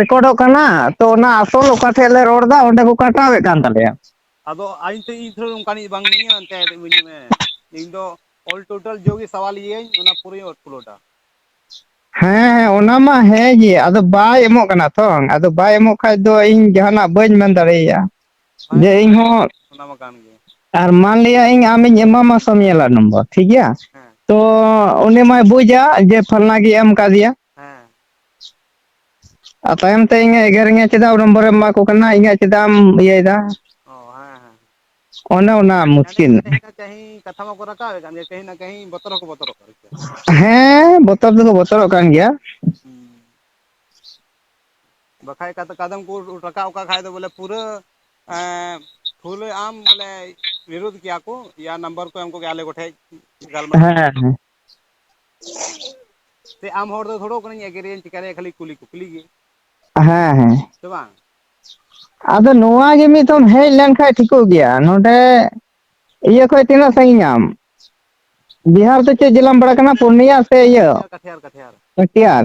ᱨᱮᱠᱚᱨᱰᱚᱜ ᱠᱟᱱᱟ, ᱛᱚ ᱚᱱᱟ ᱟᱥᱚᱞ ᱚᱠᱟ ᱴᱷᱮᱡ ᱞᱮ ᱨᱚᱲ ᱫᱟ, ᱚᱸᱰᱮ ᱠᱚ ᱠᱟᱴᱟᱣᱮᱫ ᱠᱟᱱ ᱛᱟᱞᱮᱭᱟ᱾ ᱟᱫᱚ ᱤᱧ ᱛᱚ, ᱤᱧ ᱛᱷᱚᱲᱟ ᱚᱱᱠᱟᱱᱤᱡ ᱵᱟᱝ ᱠᱟᱹᱱᱟᱹᱧ, ᱮᱱᱛᱮ ᱤᱧ ᱫᱚ all total ᱡᱚᱜᱮ ᱥᱟᱣᱟᱞ ᱤᱭᱟᱹᱧ, ᱚᱱᱟ ᱯᱩᱨᱟᱹᱧ uploadᱟ᱾ ᱦᱮᱸ, ᱦᱮᱸ, ᱚᱱᱟ ᱢᱟ ᱦᱮᱸ ᱜᱮ, ᱟᱫᱚ ᱵᱟᱭ ᱮᱢᱚᱜ ᱠᱟᱱᱟ ᱛᱚ, ᱟᱫᱚ ᱵᱟᱭ ᱮᱢᱚᱜ ᱠᱷᱟᱡ ᱫᱚ ᱤᱧ ᱡᱟᱦᱟᱱᱟᱜ ᱵᱟᱹᱧ ᱢᱮᱱ ᱫᱟᱲᱮᱭᱟᱭᱟ᱾ ᱦᱮᱸ, ᱡᱮ ᱤᱧ ᱦᱚᱸ ᱚᱱᱟ ᱢᱟ ᱠᱟᱱ ᱜᱮ᱾ ᱟᱨ ᱢᱟᱱ ᱞᱤᱭᱟ ᱤᱧ ᱟᱢᱤᱧ ᱮᱢᱟᱢᱟ ᱥᱚᱢᱤᱭᱟᱞᱟᱜ ᱱᱚᱢᱵᱚᱨ, ᱴᱷᱤᱠ ᱜᱮᱭᱟ? ᱦᱮᱸ᱾ ᱛᱚ ᱩᱱᱤ ᱢᱟᱭ ᱵᱩᱡᱟ ᱡᱮ ᱯᱷᱟᱞᱱᱟ ᱜᱮ ᱮᱢ ᱠᱟᱫᱮᱭᱟ᱾ ᱦᱮᱸ᱾ ᱟᱨ ᱛᱟᱭᱚᱢ ᱛᱮ ᱤᱧᱮ ᱮᱜᱮᱨᱤᱧᱟ, "ᱪᱮᱫᱟᱜ ᱱᱚᱢᱵᱚᱨᱮᱢ ᱮᱢᱟ ᱠᱚ ᱠᱟᱱᱟ, ᱤᱧᱟᱹᱜ ᱪᱮᱫᱟᱜ ᱮᱢ ᱤᱭᱟᱹᱭᱮᱫᱟ?" ᱚ, ᱦᱮᱸ, ᱦᱮᱸ᱾ ᱚᱱᱮ ᱚᱱᱟ ᱢᱩᱥᱠᱤᱞ᱾ ᱠᱟᱹᱦᱤ ᱠᱟᱛᱷᱟ ᱢᱟᱠᱚ ᱨᱟᱠᱟᱵᱮᱫ ᱠᱟᱱ ᱜᱮ, ᱠᱟᱹᱦᱤ ᱱᱟ ᱠᱟᱹᱦᱤ ᱵᱚᱛᱚᱨ ᱦᱚᱸᱠᱚ ᱵᱚᱛᱚᱨᱚᱜ ᱠᱟᱱ ᱜᱮᱭᱟ᱾ ᱦᱮᱸ, ᱵᱚᱛᱚᱨ ᱫᱚᱠᱚ ᱵᱚᱛᱚᱨᱚᱜ ᱠᱟᱱ ᱜᱮᱭᱟ᱾ ᱦᱩᱸ᱾ ᱵᱟᱠᱷᱟᱡ ᱠᱟᱛ-, ᱠᱟᱫᱚᱢ ᱠᱚ ᱨᱟᱠᱟᱵ ᱠᱟᱜ ᱠᱷᱟᱡ ᱫᱚ ᱵᱚᱞᱮ ᱯᱩᱨᱟᱹ, ᱮᱸ, ᱯᱷᱩᱞ ᱟᱢ ᱵᱚᱞᱮ ᱵᱤᱨᱳᱫ ᱠᱮᱭᱟ ᱠᱚ, ᱭᱟ ᱱᱟᱢᱵᱟᱨ ᱠᱚ ᱮᱢ ᱠᱚᱜᱮ ᱟᱞᱮ ᱠᱚᱴᱷᱮᱡ ᱜᱟᱞᱢᱟᱨᱟᱣ᱾ ᱦᱮᱸ, ᱦᱮᱸ᱾ ᱥᱮ ᱟᱢ ᱦᱚᱲ ᱫᱚ ᱛᱷᱚᱲᱚ ᱠᱟᱹᱱᱟᱹᱧ ᱮᱜᱮᱨᱤᱭᱟᱹᱧ, ᱪᱤᱠᱟᱹᱨᱤᱭᱟᱹ, ᱠᱷᱟᱹᱞᱤ ᱠᱩᱞᱤ ᱠᱩᱠᱞᱤ ᱜᱮ᱾ ᱦᱮᱸ, ᱦᱮᱸ᱾ ᱥᱮ ᱵᱟᱝ? ᱟᱫᱚ ᱱᱚᱣᱟ ᱜᱮ ᱢᱤᱫ ᱫᱚᱢ ᱦᱮᱡ ᱞᱮᱱ ᱠᱷᱟᱡ ᱴᱷᱤᱠᱚᱜ ᱜᱮᱭᱟ᱾ ᱱᱚᱰᱮ ᱤᱭᱟᱹ ᱠᱷᱚᱡ ᱛᱤᱱᱟᱹᱜ ᱥᱟᱺᱜᱤᱧ ᱟᱢ? ᱵᱤᱦᱟᱨ ᱫᱚ ᱪᱮᱫ ᱡᱮᱞᱟᱢ ᱯᱟᱲᱟᱜ ᱠᱟᱱᱟ? ᱯᱩᱨᱱᱤᱭᱟ ᱥᱮ ᱤᱭᱟᱹ? ᱠᱟᱴᱷᱤᱭᱟᱨ, ᱠᱟᱴᱷᱤᱭᱟᱨ᱾ ᱠᱟᱴᱷᱤᱭᱟᱨ᱾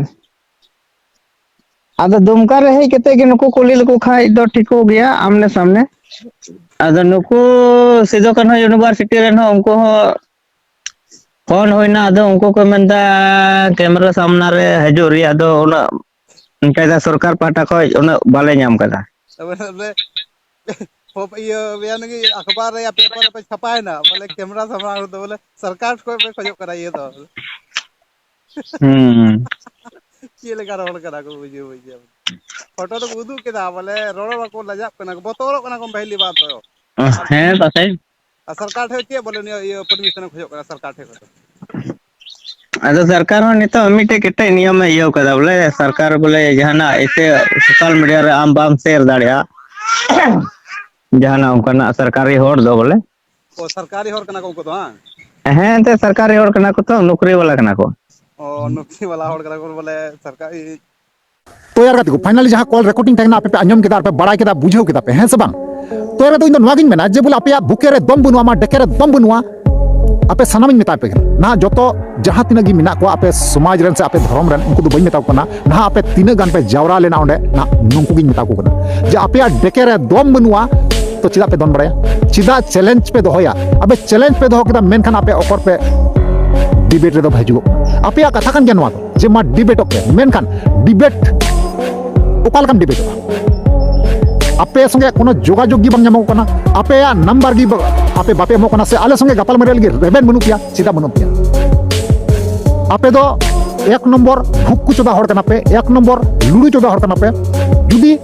ᱟᱫᱚ ᱫᱩᱢᱠᱟ ᱨᱮ ᱦᱮᱡ ᱠᱟᱛᱮ ᱜᱮ ᱱᱩᱠᱩ ᱠᱩᱞᱤ ᱞᱮᱠᱚ ᱠᱷᱟᱡ ᱫᱚ ᱴᱷᱤᱠᱚᱜ ᱜᱮᱭᱟ, ᱟᱢᱱᱮ ᱥᱟᱢᱱᱮ᱾ ᱟᱫᱚ ᱱᱩᱠᱩ ᱥᱤᱫᱩ ᱠᱟᱹᱱᱦᱩ ᱤᱭᱩᱱᱤᱵᱷᱟᱨᱥᱤᱴᱤ ᱨᱮᱱ ᱦᱚᱸ, ᱩᱱᱠᱩ ᱦᱚᱸ ᱯᱷᱳᱱ ᱦᱩᱭᱱᱟ, ᱟᱫᱚ ᱩᱱᱠᱩ ᱠᱚ ᱢᱮᱱᱫᱟ, ᱠᱮᱢᱨᱟ ᱥᱟᱢᱱᱟ ᱨᱮ ᱦᱤᱡᱩᱜ ᱨᱮᱭᱟᱜ ᱫᱚ ᱩᱱᱟᱹᱜ, ᱚᱱᱠᱟᱭᱫᱟ, ᱥᱚᱨᱠᱟᱨ ᱯᱟᱦᱴᱟ ᱠᱷᱚᱡ ᱩᱱᱟᱹᱜ ᱵᱟᱞᱮ ᱧᱟᱢ ᱠᱟᱫᱟ᱾ ᱛᱚᱵᱮ ᱵᱚᱞᱮ, ᱦᱚᱯ-, ᱤᱭᱟᱹ, ᱵᱮᱭᱟᱱ ᱜᱮ ᱟᱠᱷᱵᱟᱨ ᱨᱮ ᱭᱟ ᱯᱮᱯᱟᱨ ᱨᱮ ᱯᱮ ᱪᱷᱟᱯᱟᱭᱮᱱᱟ, ᱵᱚᱞᱮ ᱠᱮᱢᱨᱟ ᱥᱟᱢᱟᱝ ᱨᱮᱫᱚ ᱵᱚᱞᱮ ᱥᱚᱨᱠᱟᱨ ᱠᱷᱚᱡ ᱯᱮ ᱠᱷᱚᱡᱚᱜ ᱠᱟᱱᱟ ᱤᱭᱟᱹ ᱫᱚ᱾ ᱦᱩᱸ᱾ ᱪᱮᱫ ᱞᱮᱠᱟ ᱨᱚᱲ ᱠᱟᱱᱟ ᱠᱚ, ᱵᱩᱡᱷᱟᱹᱣ, ᱵᱩᱡᱷᱟᱹᱣ᱾ ᱯᱷᱳᱴᱳ ᱫᱚᱠᱚ ᱩᱫᱩᱜ ᱠᱮᱫᱟ, ᱵᱚᱞᱮ ᱨᱚᱲ ᱵᱟᱠᱚ ᱞᱟᱡᱟᱜ ᱠᱟᱱᱟ, ᱵᱚᱛᱚᱨᱚᱜ ᱠᱟᱱᱟ ᱠᱚ ᱯᱟᱹᱦᱤᱞᱤ ᱵᱟᱨ ᱫᱚ᱾ ᱦᱮᱸ, ᱯᱟᱥᱮᱡ᱾ ᱟᱨ ᱥᱚᱨᱠᱟᱨ ᱴᱷᱮᱱ ᱪᱮᱫ ᱵᱚᱞᱮ ᱱᱤᱭᱟᱹ ᱤᱭᱟᱹ ᱯᱟᱨᱢᱤᱥᱚᱱ ᱮ ᱠᱷᱚᱡᱚᱜ ᱠᱟᱱᱟ ᱥᱚᱨᱠᱟᱨ ᱴᱷᱮᱱ ᱠᱷᱚᱱ ᱫᱚ? ᱟᱫᱚ ᱥᱚᱨᱠᱟᱨ ᱦᱚᱸ ᱱᱤᱛᱚᱜ ᱢᱤᱫᱴᱮᱡ ᱠᱮᱴᱮᱡ ᱱᱤᱭᱚᱢᱮ ᱤᱭᱟᱹᱣ ᱠᱟᱫᱟ, ᱵᱚᱞᱮ ᱥᱚᱨᱠᱟᱨ ᱵᱚᱞᱮ ᱡᱟᱦᱟᱱᱟᱜ ᱮᱥᱮ ᱥᱳᱥᱟᱞ ᱢᱤᱰᱤᱭᱟ ᱨᱮ ᱟᱢ ᱵᱟᱢ ᱥᱮᱭᱟᱨ ᱫᱟᱲᱮᱭᱟᱜᱼᱟ᱾ ᱡᱟᱦᱟᱱᱟᱜ ᱚᱱᱠᱟᱱᱟᱜ ᱥᱚᱨᱠᱟᱨᱤ ᱦᱚᱲ ᱫᱚ ᱵᱚᱞᱮ᱾ ᱚ, ᱥᱚᱨᱠᱟᱨᱤ ᱦᱚᱲ ᱠᱟᱱᱟ ᱠᱚ ᱩᱱᱠᱩ ᱫᱚ, ᱵᱟᱝ? ᱦᱮᱸ, ᱮᱱᱛᱮ ᱥᱚᱨᱠᱟᱨᱤ ᱦᱚᱲ ᱠᱟᱱᱟ ᱠᱚ ᱛᱚ, ᱱᱚᱠᱨᱤ ᱵᱟᱞᱟ ᱠᱟᱱᱟ ᱠᱚ᱾ ᱚ, ᱱᱚᱠᱨᱤ ᱵᱟᱞᱟ ᱦᱚᱲ ᱠᱟᱱᱟ ᱠᱚ ᱵᱚᱞᱮ, ᱥᱚᱨᱠᱟᱨᱤ᱾ ᱛᱚ ᱭᱟᱨ ᱜᱟᱛᱮ ᱠᱚ, finally ᱡᱟᱦᱟᱸ ᱠᱚᱞ ᱨᱮᱠᱚᱨᱰᱤᱝ ᱛᱟᱦᱮᱸ ᱠᱟᱱᱟ, ᱟᱯᱮ ᱯᱮ ᱟᱸᱡᱚᱢ ᱠᱮᱫᱟ, ᱟᱨ ᱯᱮ ᱵᱟᱲᱟᱭ ᱠᱮᱫᱟ, ᱵᱩᱡᱷᱟᱹᱣ ᱠᱮᱫᱟ ᱯᱮ, ᱦᱮᱸ ᱥᱮ ᱵᱟᱝ? ᱛᱚ ᱭᱟᱨ ᱜᱟᱛᱮ, ᱤᱧ ᱫᱚ ᱱᱚᱣᱟ ᱜᱤᱧ ᱢᱮᱱᱟ ᱡᱮ ᱵᱚᱞᱮ ᱟᱯᱮᱭᱟᱜ ᱵᱩᱠᱮ ᱨᱮ ᱫᱚᱢ ᱵᱟᱹᱱᱩᱜᱼᱟ, ᱟᱢᱟᱜ ᱰᱮᱠᱮ ᱨᱮ ᱫᱚᱢ ᱵᱟᱹᱱᱩᱜᱼᱟ, ᱟᱯᱮ ᱥᱟᱱᱟᱢᱤᱧ ᱢᱮᱛᱟ ᱯᱮ ᱠᱟᱱᱟ᱾ ᱱᱟᱦᱟᱜ ᱡᱚᱛᱚ ᱡᱟᱦᱟᱸ ᱛᱤᱱᱟᱹᱜ ᱜᱮ ᱢᱮᱱᱟᱜ ᱠᱚᱣᱟ ᱟᱯᱮ ᱥᱚᱢᱟᱡᱽ ᱨᱮᱱ ᱥᱮ ᱟᱯᱮ ᱫᱷᱚᱨᱚᱢ ᱨᱮᱱ, ᱩᱱᱠᱩ ᱫᱚ ᱵᱟᱹᱧ ᱢᱮᱛᱟ ᱠᱚ ᱠᱟᱱᱟ, ᱱᱟᱦᱟᱜ ᱟᱯᱮ ᱛᱤᱱᱟᱹᱜ ᱜᱟᱱ ᱯᱮ ᱡᱟᱣᱨᱟ ᱞᱮᱱᱟ ᱚᱸᱰᱮ, ᱱᱟᱦᱟᱜ ᱱᱩᱠᱩ ᱜᱤᱧ ᱢᱮᱛᱟ ᱠᱚ ᱠᱟᱱᱟ ᱡᱮ ᱟᱯᱮᱭᱟᱜ ᱰᱮᱠᱮ ᱨᱮ ᱫᱚᱢ ᱵᱟᱹᱱᱩᱜᱼᱟ, ᱛᱚ ᱪᱮᱫᱟᱜ ᱯᱮ ᱫᱚᱱ ᱵᱟᱲᱟᱭᱟ? ᱪᱮᱫᱟᱜ ᱪᱮᱞᱮᱧᱡᱽ ᱯᱮ ᱫᱚᱦᱚᱭᱟ? ᱟᱯᱮ ᱪᱮᱞᱮᱧᱡᱽ ᱯᱮ ᱫᱚᱦᱚ ᱠᱮᱫᱟ, ᱢᱮᱱᱠᱷᱟᱱ ᱟᱯᱮ ᱚᱠᱚᱨ ᱯᱮ ᱰᱤᱵᱮᱴ ᱨᱮᱫᱚ ᱯᱮ ᱦᱤᱡᱩᱜᱚᱜ ᱠᱟᱱᱟ? ᱟᱯᱮᱭᱟᱜ ᱠᱟᱛᱷᱟ ᱠᱟᱱ ᱜᱮᱭᱟ ᱱᱚᱣᱟ ᱫᱚ ᱡᱮ ᱢᱟ ᱰᱤᱵᱮᱴᱚᱜ ᱯᱮ, ᱢᱮᱱᱠᱷᱟᱱ ᱰᱤᱵᱮᱴ ᱚᱠᱟ ᱞᱮᱠᱟᱢ ᱰᱤᱵᱮᱴᱚᱜᱼᱟ? ᱟᱯᱮ ᱥᱚᱸᱜᱮ ᱠᱳᱱᱳ ᱡᱳᱜᱟᱡᱳᱜᱽ ᱜᱮ ᱵᱟᱝ ᱧᱟᱢᱚᱜ ᱠᱟᱱᱟ, ᱟᱯᱮᱭᱟᱜ ᱱᱟᱢᱵᱟᱨ ᱜᱮ ᱵᱟ-, ᱟᱯᱮ ᱵᱟᱯᱮ ᱮᱢᱚᱜ ᱠᱟᱱᱟ, ᱥᱮ ᱟᱞᱮ ᱥᱚᱸᱜᱮ ᱜᱟᱯᱟᱞ ᱢᱟᱨᱟᱣ ᱞᱟᱹᱜᱤᱫ ᱨᱮᱵᱮᱱ ᱵᱟᱹᱱᱩᱜ ᱯᱮᱭᱟ, ᱪᱮᱫᱟᱜ ᱵᱟᱹᱱᱩᱜ ᱯᱮᱭᱟ? ᱟᱯᱮ ᱫᱚ ᱮᱠ ᱱᱚᱢᱵᱚᱨ ᱵᱷᱩᱠᱠᱩ ᱪᱚᱫᱟ ᱦᱚᱲ ᱠᱟᱱᱟ ᱯᱮ, ᱮᱠ ᱱᱚᱢᱵᱚᱨ ᱞᱩᱲᱩ ᱪᱚᱫᱟ ᱦᱚᱲ ᱠᱟᱱᱟ ᱯᱮ᱾ ᱡᱩᱫᱤ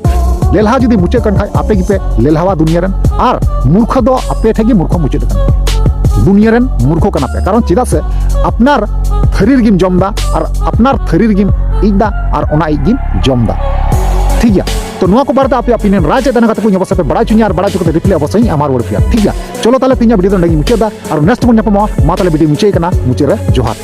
ᱞᱮᱞᱦᱟ ᱡᱩᱫᱤ ᱢᱩᱪᱟᱹᱫ ᱠᱟᱱ ᱠᱷᱟᱡ, ᱟᱯᱮ ᱜᱮᱯᱮ ᱞᱮᱞᱦᱟᱣᱟ ᱫᱩᱱᱤᱭᱟᱹ ᱨᱮᱱ, ᱟᱨ ᱢᱩᱨᱠᱷᱚ ᱫᱚ ᱟᱯᱮ ᱴᱷᱮᱡ ᱜᱮ ᱢᱩᱨᱠᱷᱚ ᱢᱩᱪᱟᱹᱫ ᱠᱟᱱᱟ᱾ ᱫᱩᱱᱤᱭᱟᱹ ᱨᱮᱱ ᱢᱩᱨᱠᱷᱚ ᱠᱟᱱᱟ ᱯᱮ, ᱠᱟᱨᱚᱱ ᱪᱮᱫᱟᱜ ᱥᱮ ᱟᱯᱱᱟᱨ ᱛᱷᱟᱹᱨᱤ ᱨᱮᱜᱮᱢ ᱡᱚᱢ ᱫᱟ ᱟᱨ ᱟᱯᱱᱟᱨ ᱛᱷᱟᱹᱨᱤ ᱨᱮᱜᱮᱢ ᱤᱡ ᱫᱟ ᱟᱨ ᱚᱱᱟ ᱤᱡ ᱜᱮᱢ ᱡᱚᱢ ᱫᱟ᱾ ᱴᱷᱤᱠ ᱜᱮᱭᱟ, ᱛᱚ ᱱᱚᱣᱟ ᱠᱚ ᱵᱟᱨᱮᱛᱮ ᱟᱯᱮᱭᱟᱜ opinion ᱨᱟᱭ ᱪᱮᱫ ᱛᱟᱦᱮᱱᱟ ᱠᱟᱛᱮ ᱠᱚ ᱚᱵᱚᱥᱥᱳᱭ ᱯᱮ ᱵᱟᱲᱟᱭ ᱦᱚᱪᱚᱧᱟ, ᱟᱨ ᱵᱟᱲᱟᱭ ᱦᱚᱪᱚ ᱠᱟᱛᱮ reply ᱚᱵᱚᱥᱥᱳᱭ ᱤᱧ ᱮᱢᱟ ᱨᱩᱣᱟᱹᱲ ᱯᱮᱭᱟ᱾ ᱴᱷᱤᱠ ᱜᱮᱭᱟ, ᱪᱚᱞᱚ ᱛᱟᱦᱞᱮ ᱛᱮᱦᱮᱧᱟᱜ video ᱫᱚ ᱱᱚᱸᱰᱮ ᱜᱤᱧ ᱢᱩᱪᱟᱹᱫ ᱫᱟ, ᱟᱨ next ᱵᱚᱱ ᱧᱟᱯᱟᱢᱚᱜᱼᱟ᱾ ᱢᱟ ᱛᱟᱦᱞᱮ video ᱢᱩᱪᱟᱹᱫ ᱠᱟᱱᱟ, ᱢᱩᱪᱟᱹᱫ ᱨᱮ ᱡᱚᱦᱟᱨ᱾